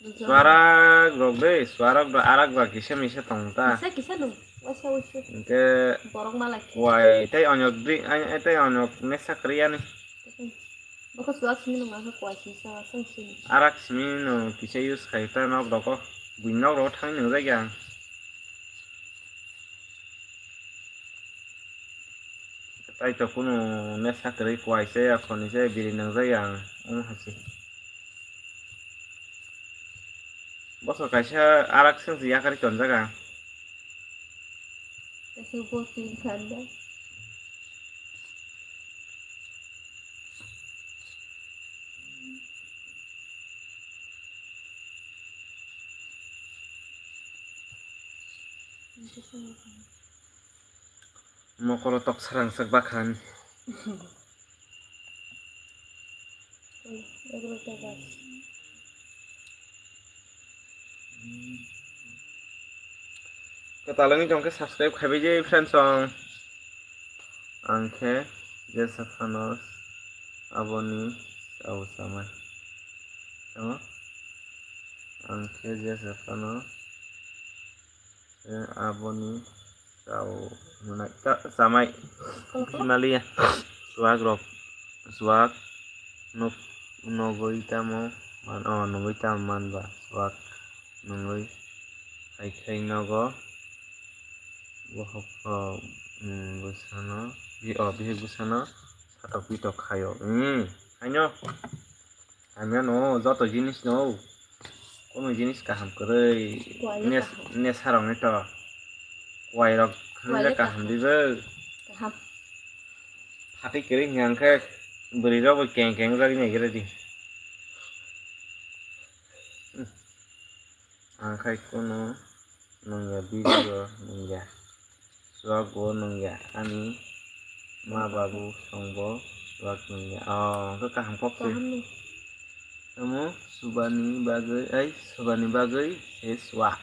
Nung suarak rok de, suarak rok arak ba kisa misa tong ta. Kisa kisa nung. Waisa waisa. Hingke borok malai. Kuai tei onyok dri, ai, ai, tei onyok mesa kriya ni. Bokho suak simi nung mangkha kuai sisa wasang sini. Arak simi nung kisa use khai ta nok rok o. Bui nok rok o thang nung jagya ang. Tai to kunu ne sakri kwai se akhoni se biri nangjak ya ang wng hai se. Bosor kaisa arak seng se yakari tonjak ang. Kaisa botwi kanda. Mokolo tok sarangsak bakhan. Kwtal wngwi tongkhe subscribe khaibai je friends song. Ang khe jesa phano aboni chao chamai. Tamo? Ang khe jesa phano, eh, aboni chao hwnai ta chamai. Himaliya. Chuak rok, chuak nuk-, nugui tamo man, oh, nugui tamo man ba. Chuak nugui hai khai nogo. Bohok, oh, mm, bwsano, bi-, oh, bihik bwsano satok pitok khaio. Mm, haino, hamya no, joto jinis no, kono jinis kaham kwrwi, Kuaino nes-, kaham. Nesarokni to, kuairok Kuaino hwnle kaham kaham. Dibo. Kaham. Phatwi kwrwi hwnka hwnkhe bwrwi rok bo keng keng wngjaknai khe ready. Ang khai kunu nungya, bini bo nungya, chuak bo nungya, ani ma babu song bo chuak nungya. Oh, hwnkhe kaham kok se. Kaham ni. Tamo subani bagwi, ai, subani bagwi se chuak.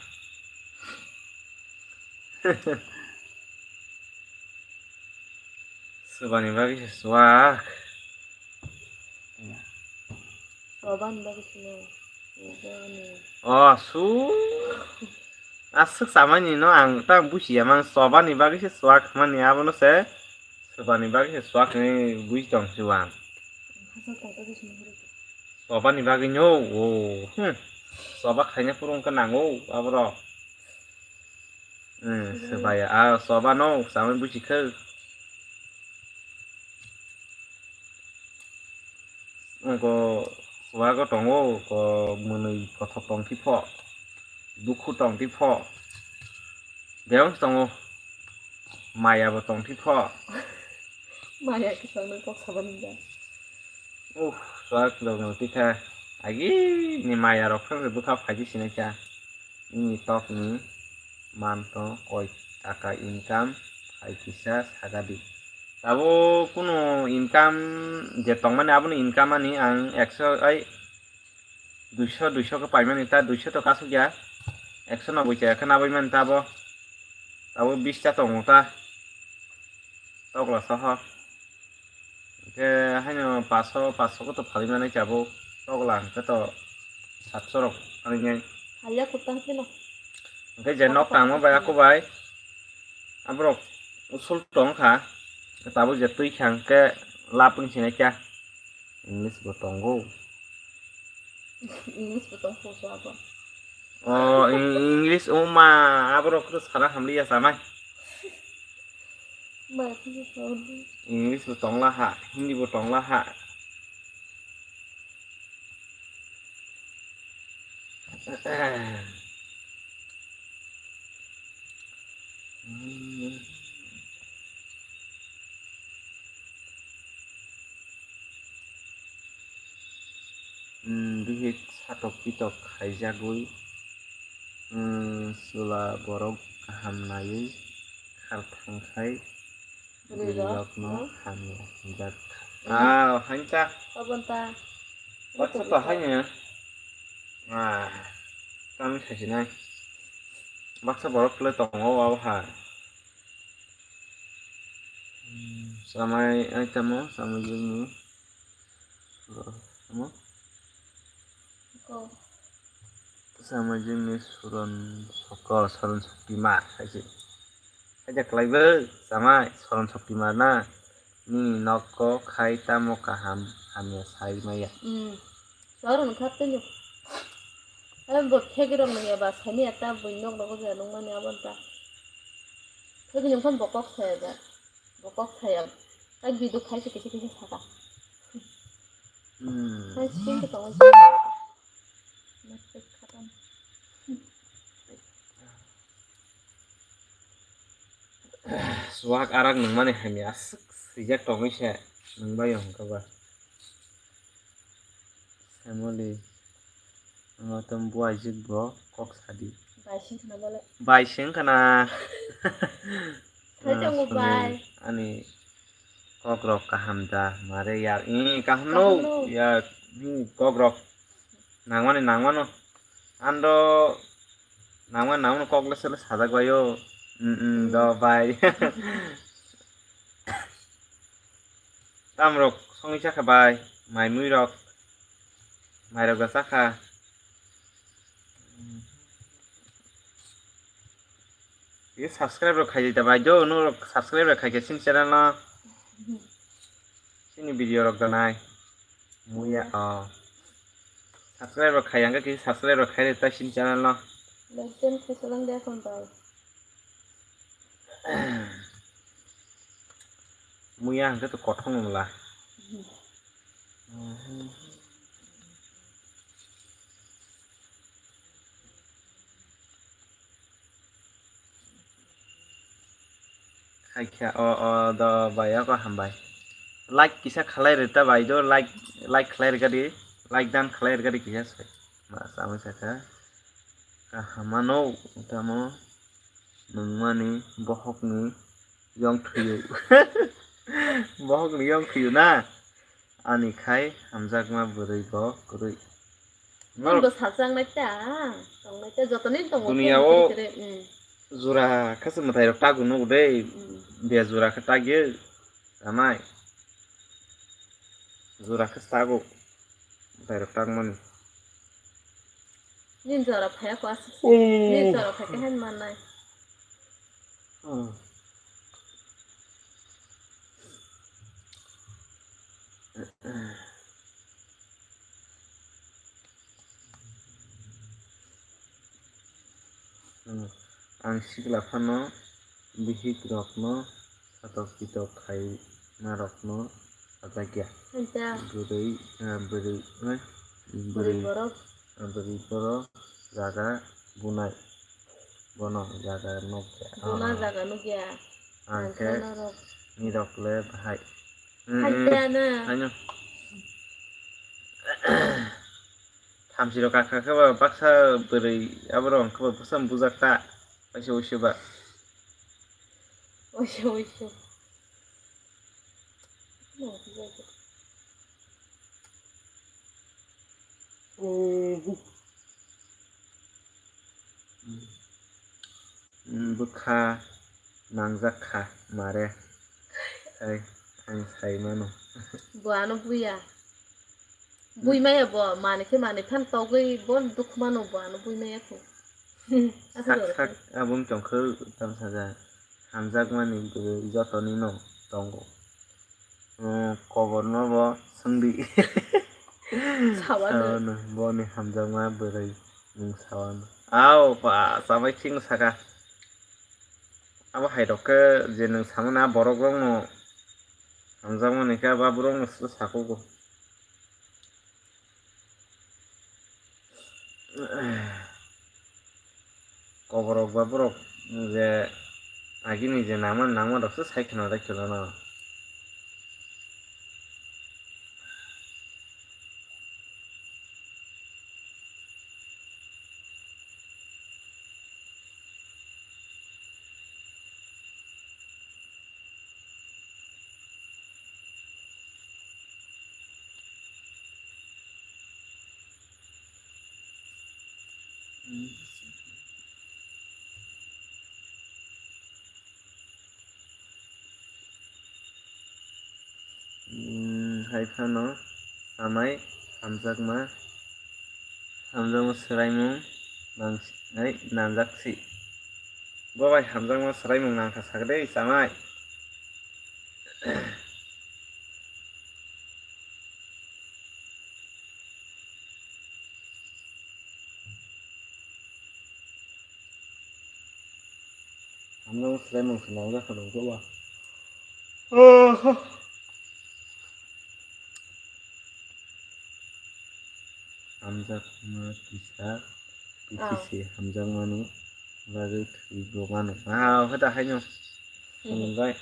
Sobani bagwi se suak. Sobani bagwi se no. Oh, su. Aswk samani no ang ta bujiya mang sobani bagwi se suak mani abono se sobani bagwi se suak ni buji tong si ang. Hasa tata se sini horo. Sobani bagwi no, oh, hmm. Soba khaina phuru wngkha nango, aborok. Hmm, sebaya, ah, soba no, samai buji khe. Wngko, soba go tongo, ko mwnwi kothok tong thipho, dukhu tong thipho. Bebak tongo, maya bo tong thipho. Maya khe tong nang kok sabani da. Uff, soba khe tong thikha. Agini maya rok phai bwkha phaidi sinai kha. Nini tok ni man to koi taka income hai kisa sagadi. Tabuk kunu income je tongmani abono income ani ang ekso ai duiso, duiso khe paimani ta duiso to kasuk ya. Ekso noboi chaya khe nabaimani ta bo. Tabuk bis ta tongo ta. Tokla soho. Hingke haino paso, paso koto phalwi mani tabuk. Tokla hingke to satso rok phalwi nai. Haliya kutang sino. Hingke je nok tangma bai ako bai. Aborok usul tong kha. Tabuk je twi kha hingke lap wng sinai kha. English bo tongo. English bo tong kho abo. O, Eng-, English wngma, aborok khe sana hamliya sanai. English bo tongla ha, Hindi bo tongla ha. Bihik satok pitok khaijagwi, chwla borok kaham naiwi kharthang khai bwrwirokno hamya hwnjak kha. Ah, hain ta. Abon ta. Baksa to haino. Ah, tamo sasinai. Baksa borok le tongo o hai. Samai ai tamo, samai jengni. Tamo? Samai jengni suron soko, suron sokti ma, hai se. Hai ja klai bo, samai, suron sokti ma na. Nini nokko khai tamo kaham, hamya sai maya. Chwla rwno kha tei. Abo bo khegwi rok nungya ba sani ya ta buini nok rogo je nungmani abo ta. Khegwi nungkha bo kok saya ja. Bo kok saya. Tai bidu khai se kisa kisa saka. Hmm. Tai sing ke tongo. Swak arak nungmani hamya aswk swijak tongwi se nungbai hwnkha ba. Samoli, ano tong buaijwk bo kok sadi. Bai sing khna bale. Bai sing khna. Sai tongo bai. Ani kok rok kaham da mare yar. Ih, kaham no. Kaham no. Ya, hmm, kok rok. Nangmani nangmano. Ando nangmani nangmano kok le sele sajak baio. Mm, mm, do bai. Tamrok songwi sakha bai, mai mui rok, mai rok da sakha. Ye subscribe rok khai da bai do, no rok subscribe rok khai khe sini channel no. Sini video rok da nai. Muya, oh. Subscribe rok khai ang khe subscribe rok khai da sini channel no. Like ten khai salang de kon bai. Muya hwnkhe to kothong wngla. Khaikha o, o do bai ako hambai. Like kisa khalai rwta bai do, like, like khalai rwgadi, like dan khalai rwgadi kisa se. Ma samwi sakha. Kaham ano tamo nungmani bohokni yong thwiyo. Bohokni yong thwiyo na? Ani khai hamjakma bwrwi bo kwrwi. Norok bo salsa wngnai ta, tongnai ta, jotoni tongo. Duniya o jura khe se mwtai rok tago nugo de, mm, be jura khe tagyo, amai. Jura khe tago, mwtai rok tagmani. Nini jora phaiya ko aswk se. Nini jora phaikhe haino mannai. Ang sikla phano bihik rokno satok pitok khaima rokno sajakya. Bwrwi, ah, bwrwi, eh, bwrwi, bwrwi borok, ah, bwrwi borok jaga bunai. Bono jaga nukya. Bono jaga nukya. Ang khe nirok le bahai. Haikhe ano. Haino. Samsirok kakha khe ba baksa bwrwi aborok hwnkhe ba bwsa bujak ta. Waisa waisa ba. Waisa waisa. Bwkha nangjak kha mare. Ai, ang sai mano. Bo ano buya. Bui maya bo, manwi khe manwi phan togwi bo dukhu mano bo ano bui maya kho. Sak sak abong tongkhe tamsaja hamjakmani bwrwi jotonino tongo. Koborno bo swngdi. Sawano. Sawano, boni hamjakma bwrwi mung sawano. Ao, ba, chamai thing saka. Abo hai rok khe je nwng samani a borok rokno hamjakmani khe abo borokno se sakugo. Koborok ba borok je agini je nangma nangma rok se sai kheno rai kheno no. Hai phano amai hamjakma, hamjakma swraimung nang-, hai nangjak si. Bo bai hamjakma swraimung nangkha sakdei chamai. Hamjakma swraimung se nangjak kha nungkhe ba. Oho. Hamjakma kisa, kisa se hamjakmani bagwi thwi bo mano. Ah, hwda haino. Hwnbai.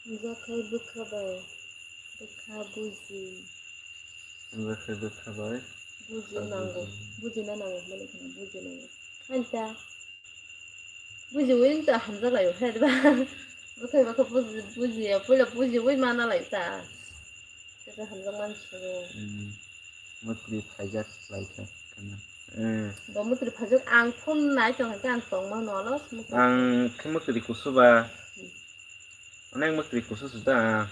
Hamjak khai bwkha bai, bwkha buji. Hamjak khai bwkha bai, buji nango, buji. Bujina nango, hwnmani kheno buji nango. Hain ta. Bujiwi wngta hamjak laio khe, diba? Bwkhai bwkha buji-, bujiya, puila bujiwi mana lai ta. Kisa hamjak man suru. Hmm. Mwtri phaijak lai kha, kana. Hmm. Bo mwtri phaijak, ang phone nai tong khe ang tong mano, alo mwtri. Ang khe mwtri kusu ba. Hmm. Onek mwtri kusu suda.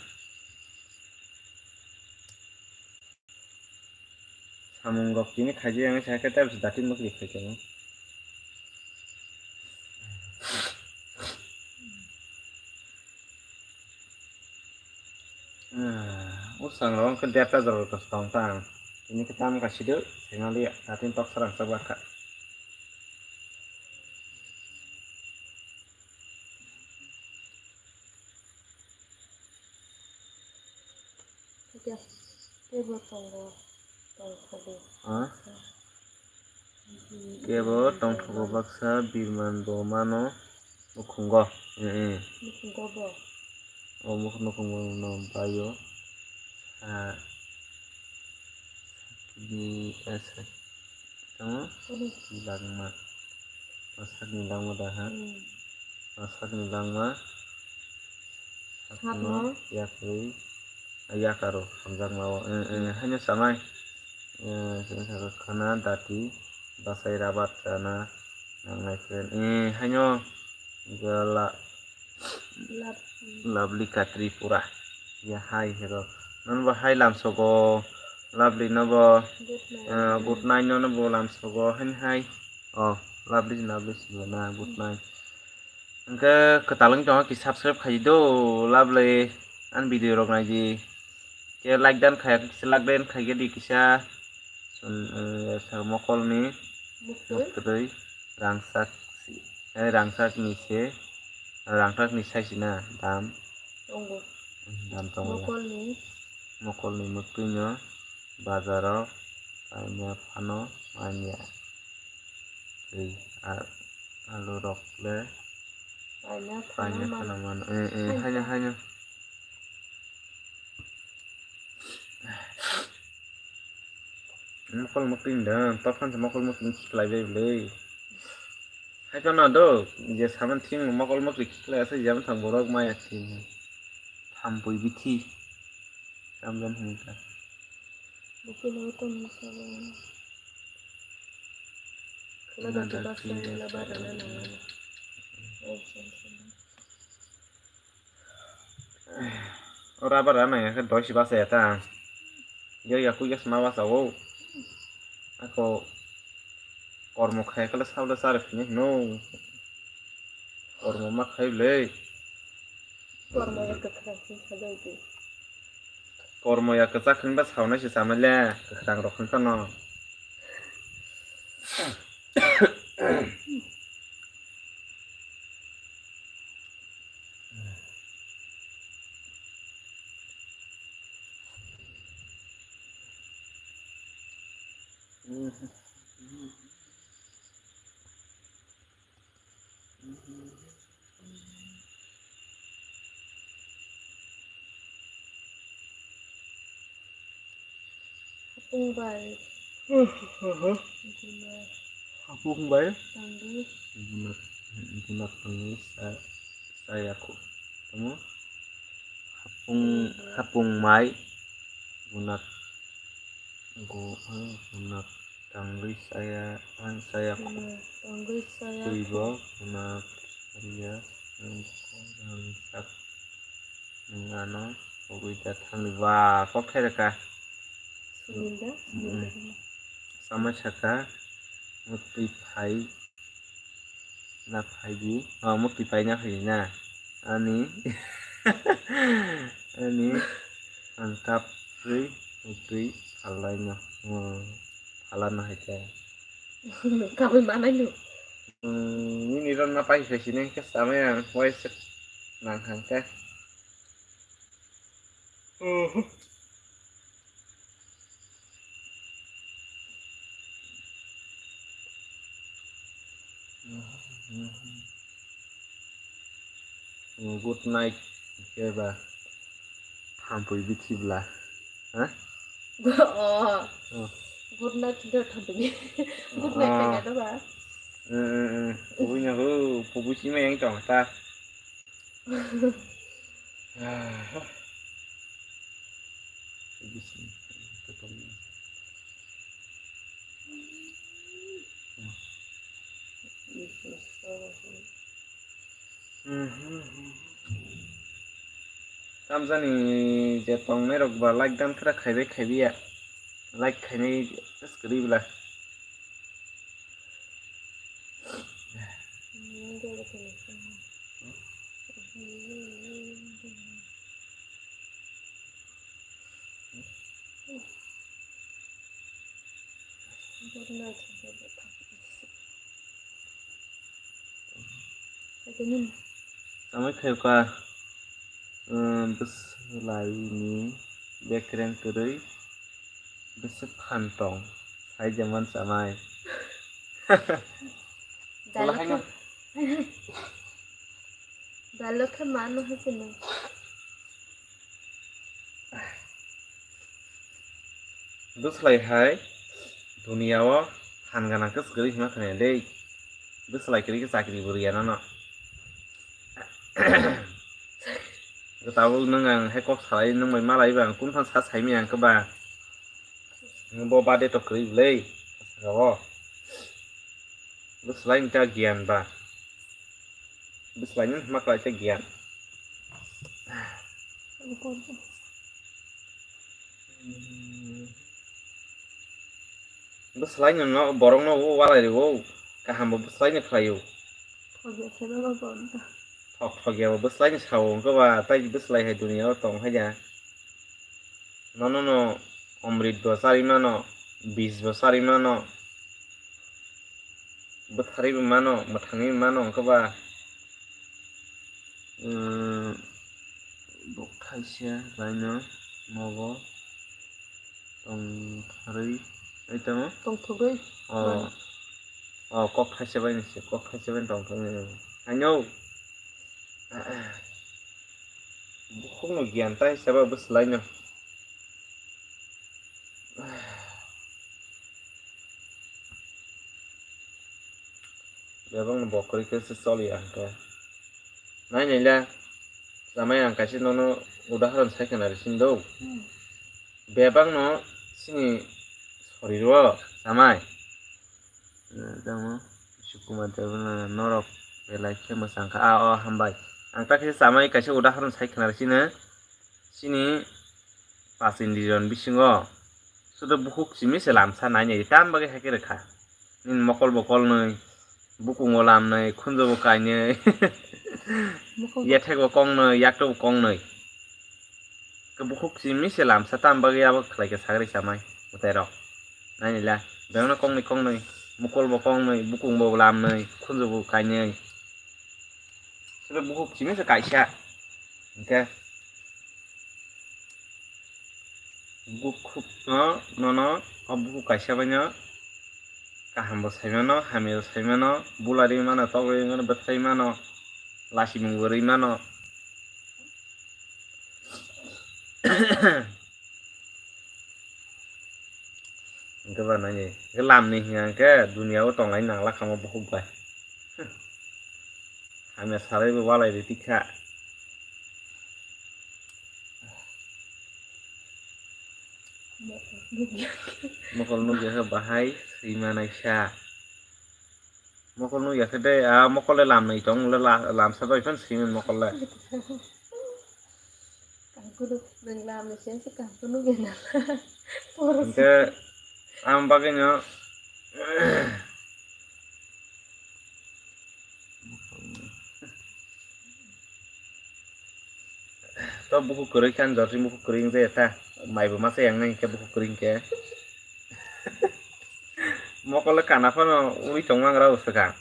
Samung rok tini khaijak yang sakhe tabuk dati mwkri khaijak. O sang rok wngkha derta jora tong ta ang. Tini khe tam kha sido, sengaliya, dati tok sarang chak bakha. Kebo tongo, tongthogo. Ha? Kebo tongthogo baksa birman bo mano nukhungo. Eh, eh. Nukhungo bo. O mukh-, nukhungo no baio. Ha. Di, eh, sa-, tamo? Kuni? Langma. O sakni langma da ha? Hmm. O sakni langma. Sakno. Sakno yakri, yakaro hamjakma o. Eh, eh, haino samai. Eh, sini saka khana dati basai rabat rana nangnai khe. Eh, haino gala. Lovely ka Tripura. Ya hai hero. Nono bo hai lamsogo. Lovely no bo. Good night. Ah, good night nono bo lamsogo. Hai hai. Oh, lovely, lovely sibona. Good night. Hwnkhe kwtal wng tongkha ki subscribe khai do, Lovely. Ani video rok nai di. Khe like dan khaya, kisa like dan khai di kisa. Sun, eh, sa mokolni muktwi rangsak si, eh, rangsak ni se, rangsak ni sai sina dam. Tongo. Dam tongo. Mokolni. Mokolni muktwi no bazaro paina phano manya. Tei a-, alu rok le paina phano mano. Eh, eh, haino, haino. Mokol mokol ni da, tokhan se mokol mokol ni khiklai bai bwlwi. Hai phano do, je saman thing mokol mokol khiklai asa jam thang borok maya thing. Thampui bithi. Tamjani hinwi kha. Bukini tongmani sabo. Khwlai Nada baksa khwlai ila barana nangani. Ora barana nangya khe doi si basa ya ta. Yo ya kuya sma basa o. Ako kormo khai kala sabla sar phini no. Kormo ma khai le. Kormo ya kwchak wngkha jai di. Kormo ya kwchak wngkha saunai se chamai le kwchang rok wngkha no. Hapung bai. Hapung bai. Tangwi. Guna, guna tangwi sa, saya ko. Tamo? Hapung, hapung mai. Guna, gu, guna tangwi saya, ang saya ko. Guna tangwi saya ko. Twi bo, guna ria, ang ko, ang sak. Nwng ano pogwi da thangwi ba kok khe rwkha. Sunil da, Sunil da. Samai saka muktwi phai na phai di, oh, muktwi pai na phai di na. Ani, ani ang kap rwi muktwi phalai no, oh, phala no hai khe. Kabui manai no. Hmm, nini ron na pai phai sini khe samai ang wai se nang hang khe. Good night, khe ba thampui bithi bla, ha? Oh. Oh. Good night, khe thampui. Good night, khe ba? Eh, eh, eh. Pugui na ho, pugui sima yang tong ta. Tamjani je tongnai rok ba like dan khra khaibai khaibai ya, like khainai kwrwi bla. Tamo khaika, um, bwswlaini bekreng kwrwi bwswk phan tong, sai jaman chamai. Dalo khe, dalo khe mano hai se nung. Bwslai hai duniya o phan gana kwswk kwrwi hwnma khna dei. Bwslai kwrwi khe chakri bo rwya nono. Tabuk nwng ang hai kok salai nwng bai malai ba ang kung thang sa saimaya ang khe ba. Nwng bo bade to kwrwi bwlai. Saka o. Bwslai ni ta giyan ba. Bwslaino hwnma khlaikhe giyan. Bwslaino no, borokno o walai rwo, kahambo bwslaino khlaio. Thok thok ya bo bwslaino sao, wngkhe ba tai bwslai hai duniya o tong hai ya. Nono no omrit bo chari mano, bis bo chari mano, bwtharwi bo mano, mwthangwi bo mano, wngkhe ba, um, bok thaisa baino nogo tongtharwi, ai tamo? Tongthogwi. O, mano. O, kok thaisa baino se, kok thaisa baino tongthogwi. Haino, bukhukno giyan ta hisaba bwslaino. Bebakno bo kwrwi khe se choli ya hwnkhe. Nai nai le, chamai ang kaisa nono udahoron sai khna ri sini do. Hmm. Bebakno chini soriro chamai. Eh, tamo Sukumar Debbarma norok belai khe mwchang kha. Ah, oh, hambai. Ang ta khe chamai kaisa udahoron sai khna ri sini. Chini pas indriyon bisingo sudo bukhuk simi se lamsa nai nai tam bagwi hai khe rwkha. Nini mokol bo kolnwi, bukungo lamnwi, khunjo bo kainwi, mokol bo yethek bo kongnwi, yakto bo kongnwi. Khe bukhuk simi se lamsa tam bagwi abo khlai khe sagri chamai mwtai rok. Nai nai la, bebakno kongnwi kongnwi, mokol bo kongnwi, bukung bo lamnwi, khunjo bo kainwi. Sudo bukhuk simi se kaisa. Hwnkhe bukhukno, nono o bukhuk kaisa baino kaham bo sai mano, hamya bo sai mano, bulari mano, tokri mano, bwthai mano, lasimung bo rwi mano. Hwnkhe ba nai, hwnkhe lamni hiya hwnkhe duniya o tonglai nangla kha mo bukhuk bai. Hamya salai bo walai ri tikha. Mokol nukya khe bahai swi manai sa. Mokol nukya khe de, a mokol le lamnwi tong le la-, lamsa bai phano swi mokol le. Kaham kunu nwng lamni sengsi kaham kunu gena. Hwnkhe ang bagwino to bukhuk kwrwi khan jotoni bukhuk kwrwi wngjakya ta. Maibo masa yang nai hwnkhe bukhuk kwrwi hwnkhe. Mokol le kana phano ui tongma ngra uswkha.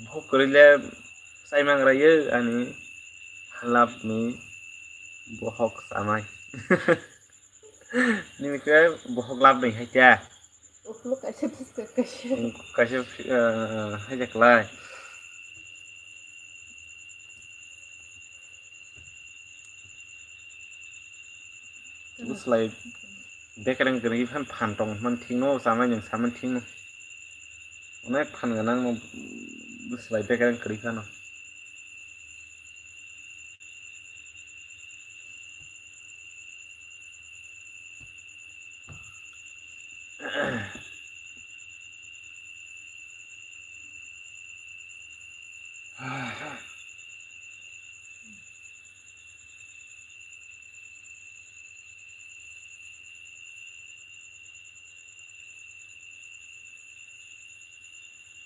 Bukhuk kwrwi le chai mangra yo ani halap ni bohok samai. Nini khe bohok lab ni hai khe. Ukhuluk kaisa phuska kaisa. Kaisa, eh, hai khe klai. Bwslai bekereng kwrwi phan phan tong man thikno, chamai nwng saman thikno. Onek phan gwnang no bwslai bekereng kwrwi phano.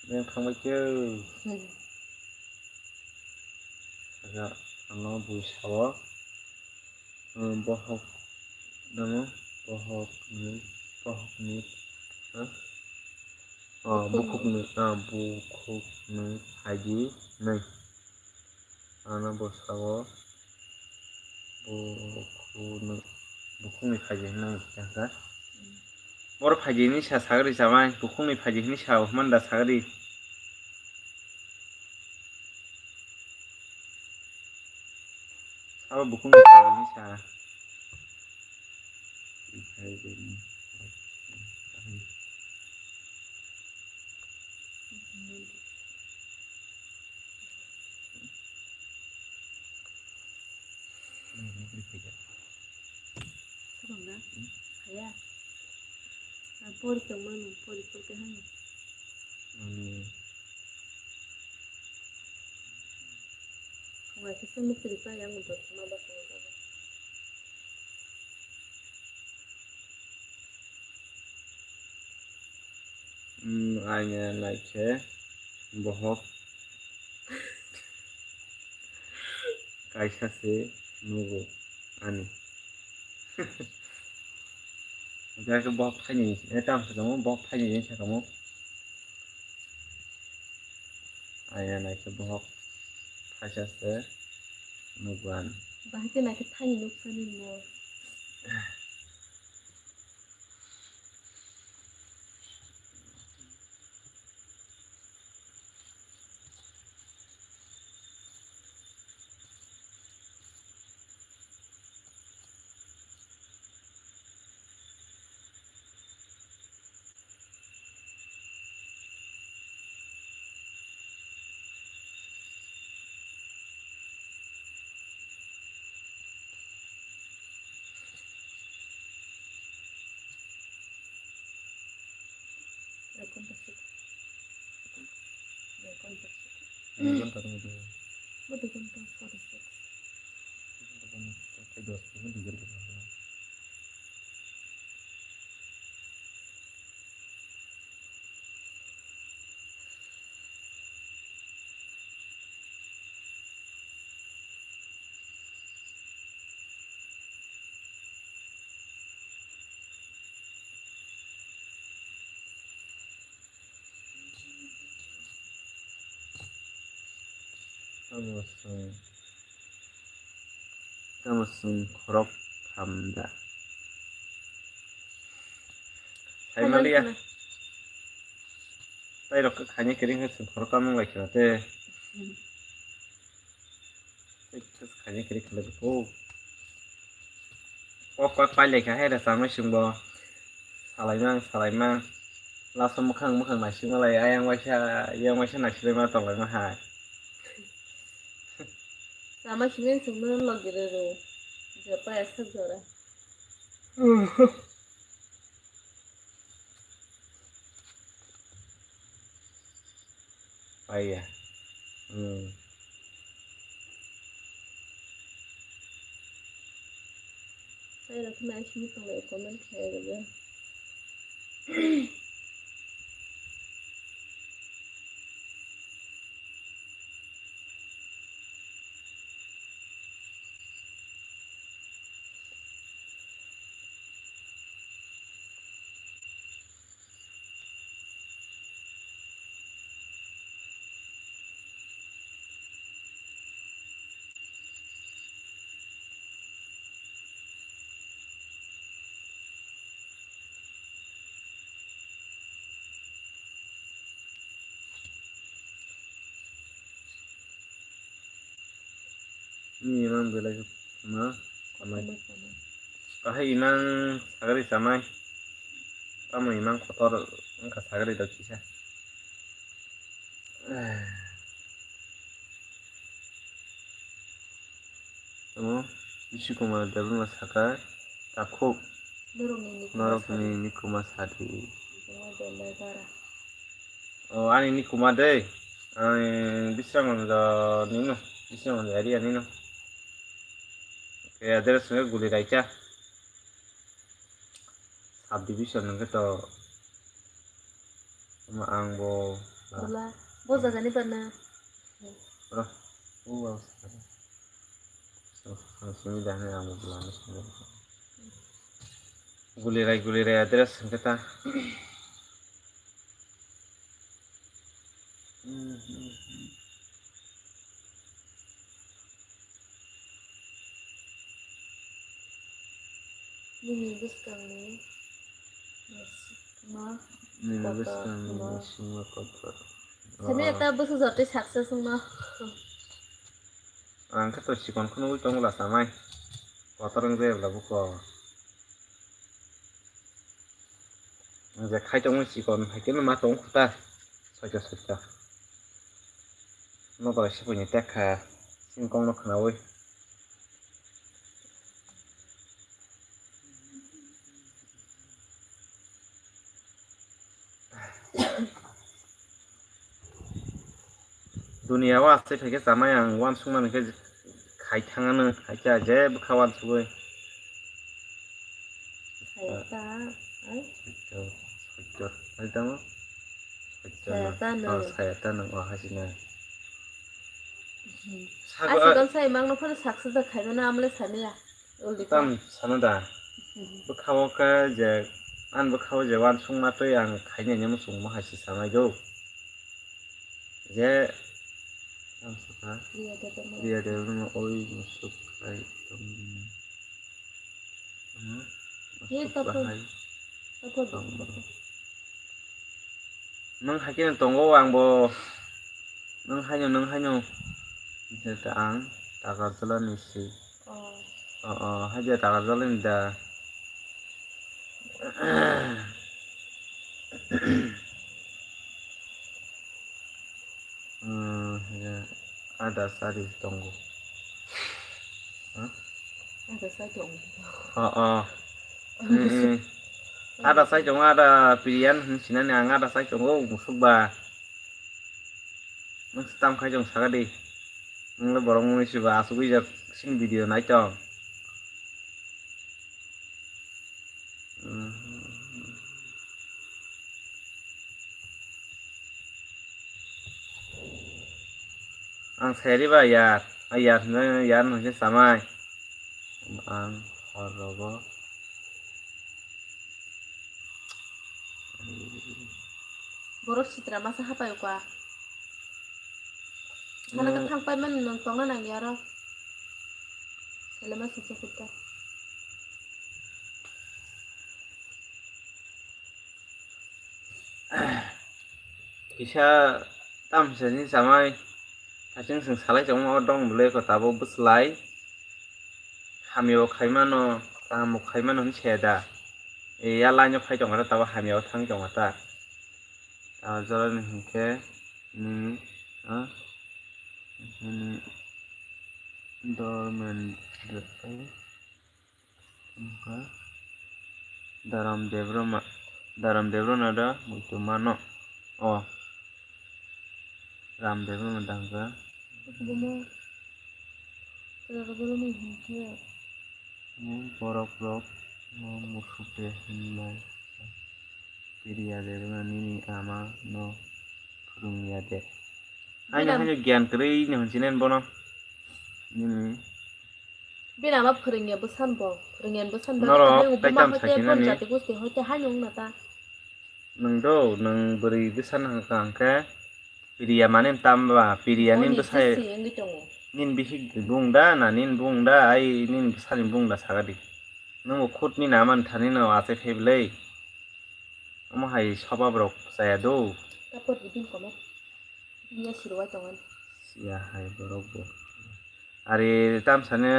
Neng thangbai khe. Hmm. Ano bui sao. Hmm, bohok, namo bohok ni, bohok ni, ha? Oh, bukhuk ni, ah, bukhuk ni phaidi nai. Ano bo sao, bukhuk ni, bukhuk ni phaidi nai, kha. Boro phaidi ni sa sagri chamai, bukhuk ni phaidi ni sao, manda sagri. Abo bukhuk ni phaidi ni sa. Pori tongmani, pori pori kaham. Ani. Wngkha se mwtwrwi pai ang bo ma bwskango bagwi. Hmm, aina naikhe bohok kaisa se nugo ani. Hwnkhe bohok thaini, eh, tamo se tamo, bohok thaini ni sakamo. Aina naikhe bohok thaisa se nugo ani. Bahai khe naikhe thaini nuksa ni mo. Tamo chwng, tamo chwng khorok tham da? Sai maliya. Sai maliya. Tai rok khaina kering hai chwng khorok kamung lai khna te. Hmm. Khaina kiri khalai ko. Kok kok pai lai kha hai rwchapnai chwngbo. Salaimang, salaimang. Last o mwkhang, mwkhang naisingma lai, ayang waisa, yang waisa naisinglaima tonglaima hai. Lama simi chwngno logi rw rw. Jota esa jora. Aiya. Hmm. Ai rok nai simi tong lai comment khlai rwdi. Ni imang belai ma? Kotorma sama. Kahai imang sagari samai. Tamo imang kotor wngkha sagari dok kisa. Tamo Bishnu Kumar Debbarma saka takhuk norokni nikuma sadi. Norokni nikuma sadi. Tamo Delai Bara. O, ani nikuma de. Ani Bisramganj nino. Bisramganj area nino. Ke address nge Guliraikha. Subdivision nge to. Tamo ang bo. Bula. Bo jagani bana. Ro. O, ang sakha. Ang simi dahne ang bo bula. Gulirai, Gulirai address nge ta. Nini bwskangni bisingma. Nini kotor bwskangni wngma. Bisingma kotor. Sami ekta bwswk jotwi success wngma. Ang khe to chikon kheno ui tongo la samai. Kotor wng jaya bwla buko. Ang je khai tongmani chikon hai khe ma tong khuta. Soita soita. Nobar se buini tekha. Sini kok no khwnaui. Duniya o aswk khaikhe chamai ang uansukmani khe Hai thangano, hai kha je bwkha wansugwi. Hai ta, ai. Sottor, sottor, hai tamo? Sottor na. Saya ta no. Oh, saya ta no, oh, hai sina. Hmm. Sago, ah, sai mangno phano saksa da khaimano amle saniya. Uldi tam ta. Sana da. Hmm. Bwkha o khe je, an bwkha o je wansukma twi ang khainani muchungma hai se sanai do. Je, ang sakha. Priya Debbarma. Priya Debbarma oi musuk khai tong bini. Hmm? Ye musuk tapo. Bahai. Tapo tong. Tapo. Nwng hai kheno tongo ang bo. Nwng haino, nwng haino. Hwnkhe ta ang Takarjala ni si. Oh. Oh, oh, hai je Takarjala ni da. Hmm, ya. Ada sari tongo. Huh? Ada sai tongo. Oh, oh. Hmm, hmm. Ada sai tongo, ada piriyan, hmm, sinani ang ada sai tongo, musuk ba. Nwng se tam khai tong saka di. Nwng le borok mwnwi se ba asugwi jak sini video nai tong. Ang saya di ba yar, ah, yar hwnwi, yar hwnwi se samai. Ang hor rogo. Borok sitra masa hapai ukha. Sana khe thang pai mani nwng tongna nang ya aro. Selema sijak khe ta. Kisa tam se ni samai. Haching sing salai tongma o dong bwlai ko tabuk bwslai. Hamya o khaimano, kaham bo khaimano hinwi saya da. E, ya line o phai tongkha ta, tabuk hamya o thang tongkha ta. Tabuk jora ni hinkhe nini, ah, nini dormen, eh, wngkha Dharam Debbarma, Dharam Debbarma da muitu mano. O. Ram Debbarma dangka. Bomo. Borok rok no musuk de hinmai. Piriya Debbarma nini ama no phwrwngya de. Haino, haino giyan kwrwi ni hwnsinai bono. Nini. Bini ama phwrwngya bwsan bo, phwrwngya bwsan bo. Norok taitam sakinani. Jati gosti hoite haino wngna ta. Nwng do, nwng bwrwi bwsano hwnkha hwnkhe piriya mani tamba, piriya nini bwsai, nini bihik bung da, na nini bung da, ai nini bwsani bung da saka di. Nwng bo khut nini ama ni thani no achai phai bwlai. Omo hai soba borok chaya do. Kapo di bini komo. Bini ya sirwai tongo. Ya hai borok bo. Ari tam sani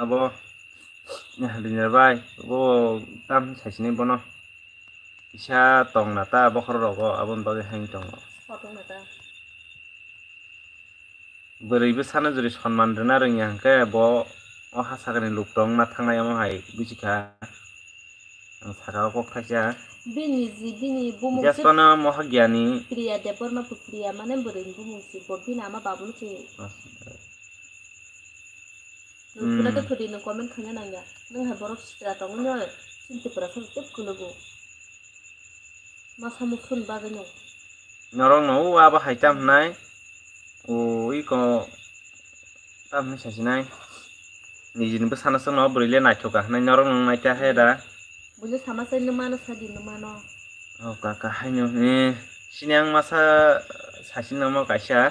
abo Linger bai bo tam saisini bono. Kisa tong na ta bokhorok rogo aboni bagwi haino tongo. Kotor na ta. Bwrwi bwsano jwrwi sonman rwna rwngya hwnkhe bo o ha sakni lukurok wngna thangnai omo hai buji kha. Ang saka o kok thaisa. Bini ji, bini bumung se. Jesono moha giyani. Priya Debbarma Priya mane bwrwi ni bumung se, bo bini ama babu no se. Nwng khwna khe thudi nwng comment khaina nangya. Nwng hai borok sitra tongwi no chini Tripura song tep kwlwgo. Masa mukhun bagwi no. Norok no o abo hai tam hwnai. O iko tam hwnwi sasinai. Nijini bwsano chwngno o bwrwi le naithok kha hwnwi norok nwng naikha he da. Buino sama sai nwmano sadi nwmano. O kaka haino, eh, sini ang masa sasi namo kaisa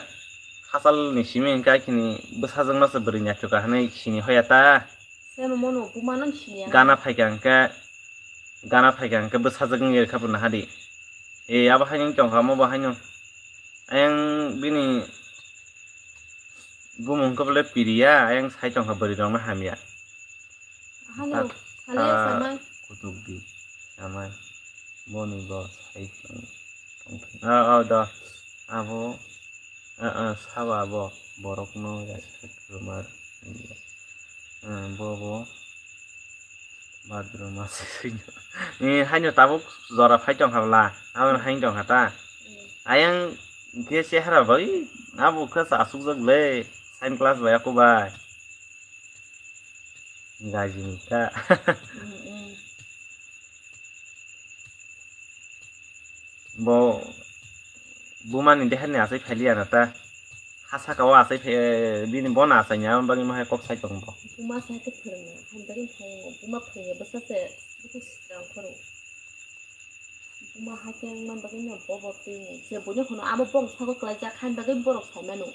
hachal ni simi hwnkhe akhini bwsajwk no se bwrwi naithok kha hwnwi sini hoya ta. Semo mono buma nang sini ang. Gana phaikha hwnkhe, gana phaikha hwnkhe bwsajwk wngya kha bo nahadi. Eh, abo haino tongkha, omo bo haino. Ayang bini bumung khe bole piriya, ayang sai tongkha bwrwi rokno hamya. Halo, halo, samai. Kutuk di, samai. Boni bo sai tong, tong, tong. Ah, ah, do. Abo, ah, ah, sabo abo. Borokno respect rwma. Ah, bo, bo. Badruma se swi no. Ni haino tabuk jora phai tong kha bwla. Abo haino tong kha ta. Ayang khe chehara bai. Abo khe sa asuk jak le. Science class bai aku bai. Gaji ni ta. Mm, mm. Bo buma ni dehan ni asai phailiya na ta. Hasa ka o asai phai, bini bona asai nya, bagi ma hai kok sai tong bo. Buma sai te phwrwng na, hai bagi phai, buma phwrwng ya, bwsa se, bwsa se ang khoro. Buma hakhe wngma bagwi no bobo twi se buino hwno abo bong sago kwlaijak hain bagwi borok sai mano.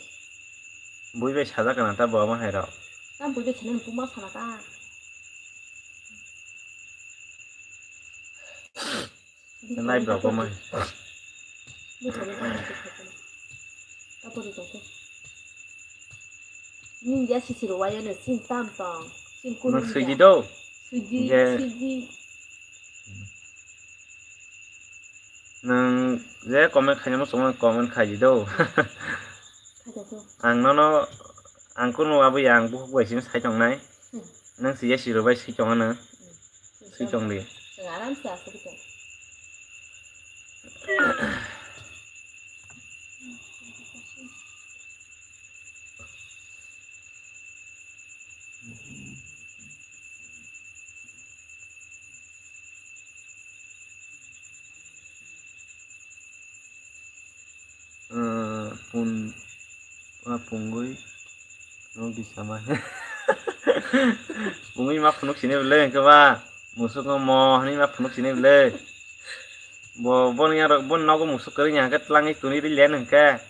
Bui bai sajak kana ta bo omo hai rok. Ta bui bai sanani buma sana ta. Nai bro buma. Bui sanani buma sana ta. Abo ri jokhe. Nini ya sisi rwaya no sini tam tong. Sini kunu. Nang sui di do. Sui di, sui di. Nang je comment khaina mo songma comment khai di do. Khajago. Ang nono, ang kunu abo ya ang buhuk bai sini sai tong nai. Hmm. Nang si ya siro bai si tong ano. Hmm. Si tong di. Chwng aram se asuk tong. Pun, ma pungwi, no di sama. Pungwi ma phunuk sini bele, hingke ma musuk no mo, hani ma phunuk sini bele. Bo, bo ni aro, bo nogo musuk kwrwi ni hingke twlangwi tuni ri len hingke.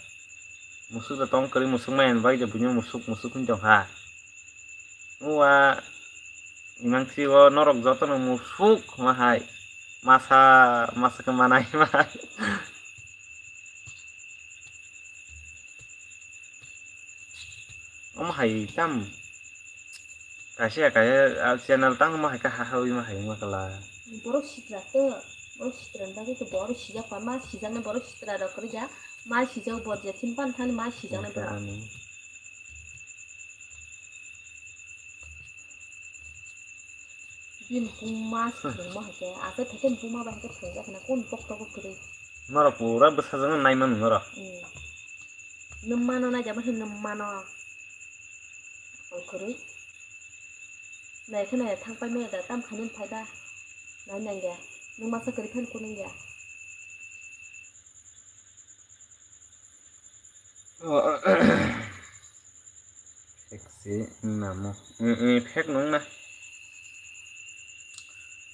Musuk da tong kwrwi musuk mai bai je buino musuk, musuk hin tong ha. Uwa imang si o norok joto no musuk ma hai. Masa, masa ke manai ma hai. Omo hai tam. Kaisa kaisa, ah, channel tang ma hai ka ha ha wi ma hai ma kala. Borok sitra to, borok sitra ni bagwi to borok sijak pa ma sijaknai borok sitra rok kwrwi ja ma sijak bo je thim pan thani ma sijaknai borok. Ani. Bini buma se thwngma hai khe, asai thai khe buma bai hai khe thwngjak khna, kunu pokto bo kwrwi. Norok pura bwsajwkno nai mano norok. Hmm. Nwng mano, naijak bai khe nwng mano. Ang kwrwi. Nai khe nai thang pai maya da, tam khainwi phai da. Nai nang ya. Nwng masa kwrwi phano kunu ya. Sexy namo. Mm, mm, fake nung na.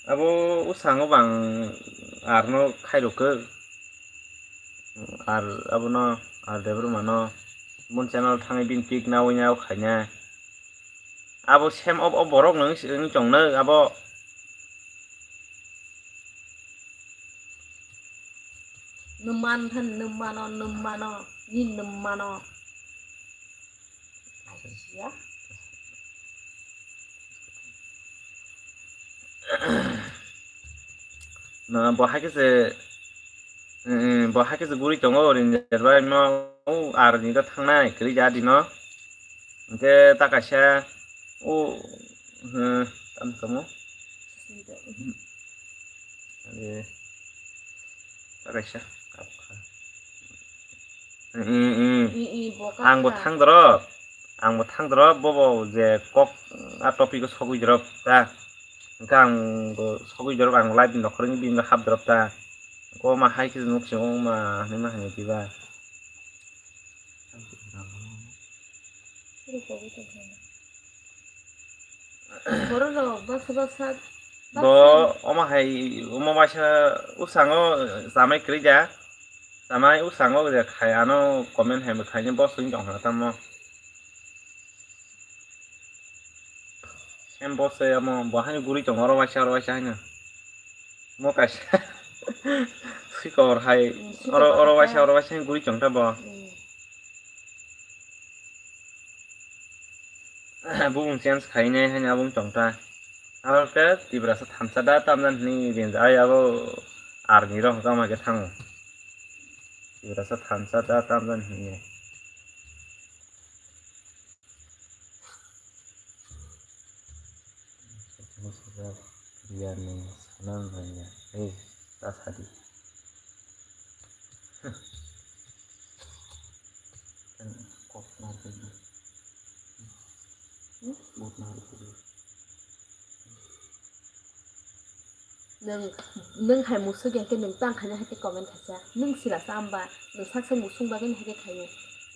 Abo usango bang arno khairokhe. Ar abono, ar Debbarma no. Bun channel thangwi bin pick na wngya khaina. Abo sem ob, ob borok nung, nung chong na abo. Nwng man than, nwng mano, nwng mano, ni nwng mano. Asia. Na, bo hai khe se, eh, bo hai khe se guri tongo, Ranger bai no, o, ar ni da thangnai, kwrwi ja di no. Hingke ta kaisa, o, eh, tamo tamo. Sida. Eh, ta kaisa, kap kha. Mm, mm. I, i, bo kap kha. Ang bo thang dorop, ang bo thang dorop, bo, bo je kok a topic o sogwi dorop ta. Hingke ang bo sogwi dorop, ang live ni nokhorni bini hap dorop ta. Ko ma hai khe nuk se, o ma, hinui ma hinui diba. Borok rok baksa baksa, bo baksa. Omo hai, omo waisa usango chamai kwrwi da. Chamai usango je khai ano comment hai bo khaini bo swing tong kha tamo. Sem bo se amo bo haino guri tongo oro waisa, oro waisa haino. Mo kaisa swikor hai. Mm, oro, swikor oro hai waisa, oro waisa haino guri tong ta bo. Mm. Bumung change khainai haino abo wng tong ta. Aro khe Tiprasa thansa da tamjani hwnwi rinjak ai abo army rok hwnkha ma khe thango. Tiprasa thansa da tamjani hwnwi. Biryani sana nanya. Eh, ta sadi. Kok nang tadi. Nwng, nwng hai musuk ya khe nwng tang khaina hai khe comment khaisa. Nwng sila sa amba, nwng sak sak musuk bagwi hai khe khaio.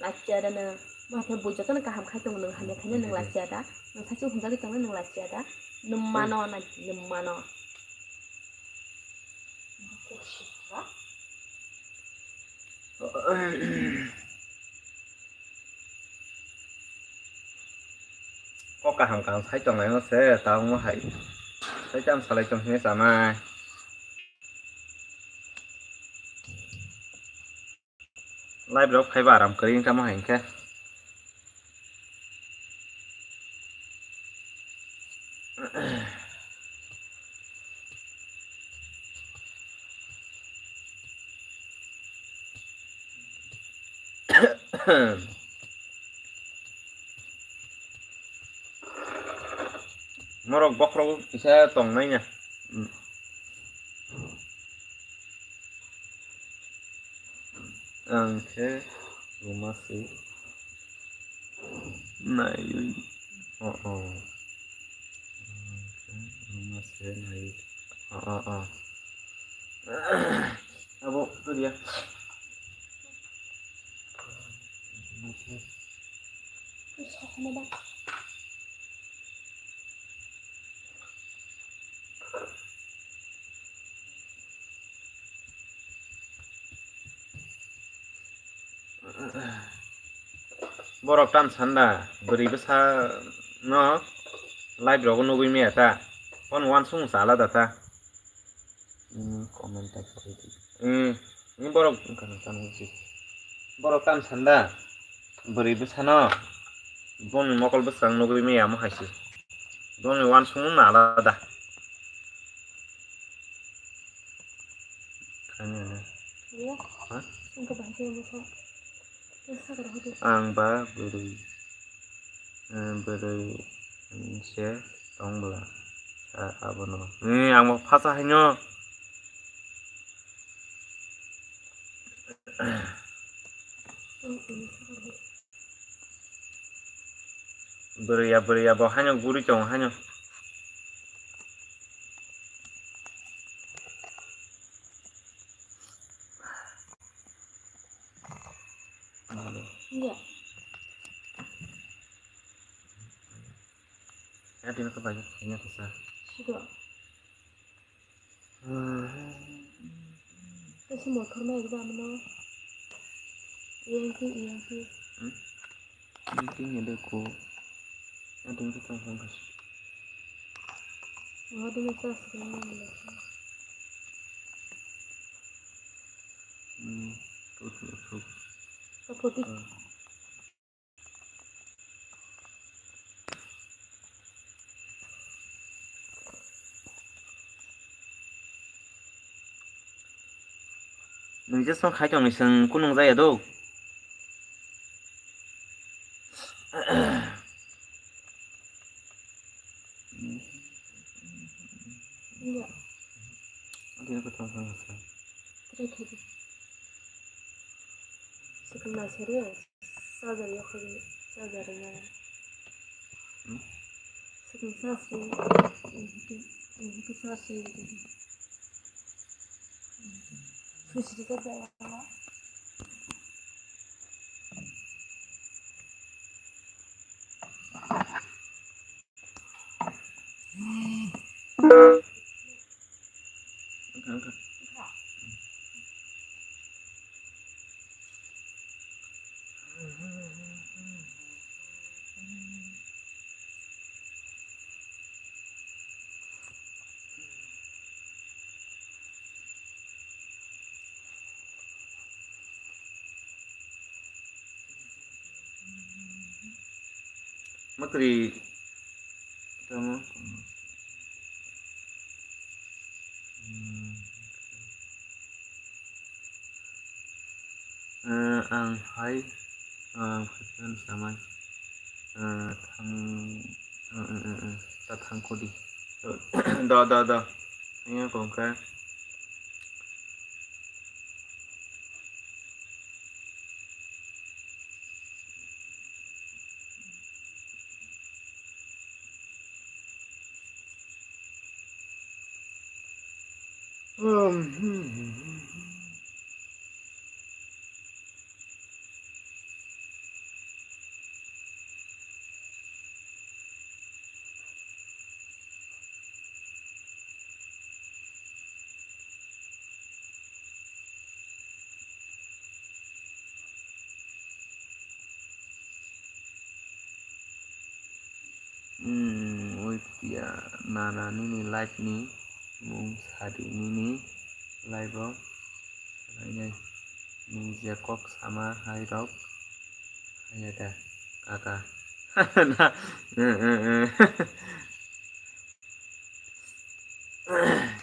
Lachiya da nwng, ma khe bui jotono kaham khai tongo nwng hamya khaina nwng lachiya da. Nwng sak sak hwnjagwi tongna nwng lachiya da. Nwng mano na nwng mano. Kok kaham kaham sai tongnaino se, tabukno hai. Sai tam salai tong hwnwi sanai. Live rok phaiba aram kwrwi wngkha mo hai hwnkhe. Norok bokhorogo kisa tongnai ya. Ang khe ruma se naiwi. Oh, oh. Ang khe ruma se naiwi. Oh, oh, oh. Abo, tu dia. Borok tam sanda, bwrwi bwsa no live rogo nugwi maya ta. Phone uansukmung sa alada ta. Hmm, comment ta khe di. Hmm, ni borok wngkha nang tamo si. Borok tam sanda, bwrwi bwsano, boni mokol bwswk nugwi maya amo hai se. Boni uansukmung no alada. Khainwi. Iya. Ha? Wngkha bahai khe bwsa. Ang ba bwrwi, eh, bwrwi se tong bwla, sa abono. Eh, ang bo phacha haino. Bwrwi ya, bwrwi ya, bo haino guri tongo haino. Ya. Ya, tini ko baja, ini ko sa. Sido. Kasi motor na iba amno. Yang ki, yang ki. Hmm? Yang ki ni de ko. Ya, tini ko sa, sa, sa. Wah, dia macam sekarang ni. Hmm, tu, tu, tu. Apa tu? Ah. Nwng jesong khai tongni chwng kunung jaya do. Iya. Adi aku tahu sama saya. Try khai di. Sekenal serius. Charger yok khe charger rwna. Hmm? Swkang charge rw, swkang charge rw. Switch rwjak bai. Matri tamo. Hmm. Eh, ang hai, ang hai kan samai. Eh, thang, eh, eh, eh, eh, ta thang kodi. Do, do, do. Ini kongka. Hmm, wait ya, nana nini live ni mung sadi nini live o. Nai nai, nini je kok sama hai rok. Haya da, kaka. Na, eh, eh, eh.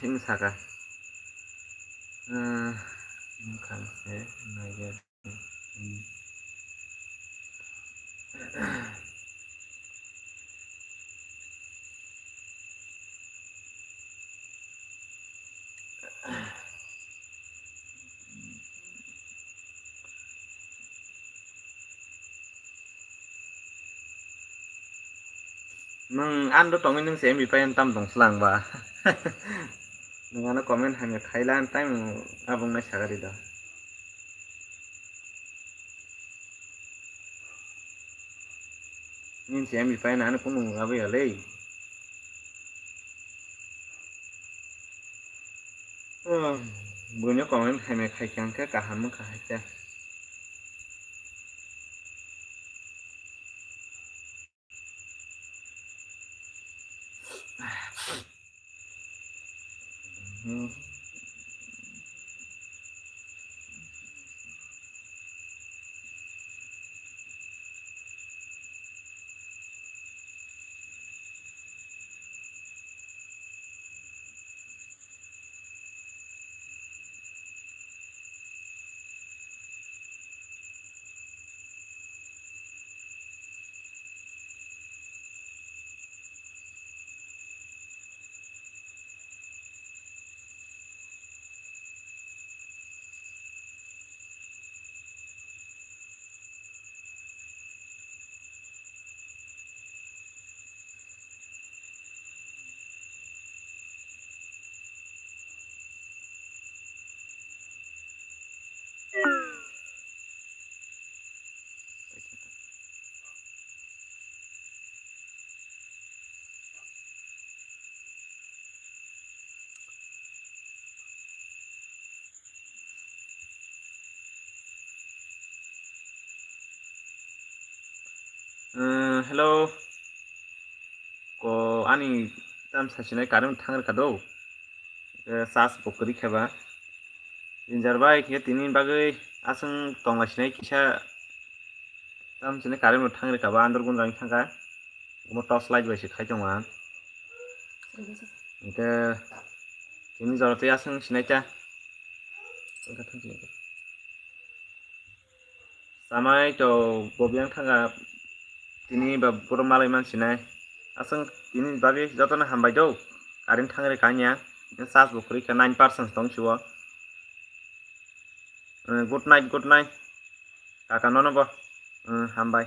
Sing saka. Eh, wngkha se, nai ya. Nwng ano tongwi nwng se M B pai tam tong slang ba. Nwng ano comment hamya khaila tang abong nai sagari do. Nwng se M B pai na ano kunu abwi alei. Oh, buino comment hamya khai khe kaham wngkha hai khe. Eh, hello. Ko ani tam sasinai current thang rwkha do. Eh, charge bo kwrwi khe ba. Jinjar bai khe tini bagwi aswng tongla sinai kisa tam sini current bo thang rwkha ba andar gun rang thangkha. Omo torch light bai se khai tongo ang. Hwnkhe tini jora tei aswng sinai ta. Samai to bobyang thangkha tini ba boro malai mansinai. Aswng tini bagwi jotono hambai do. Current thang rwkha anya. Charge bo kwrwi kha nine percent tong sio. Eh, good night, good night. Kaka nono bo. Eh, hambai.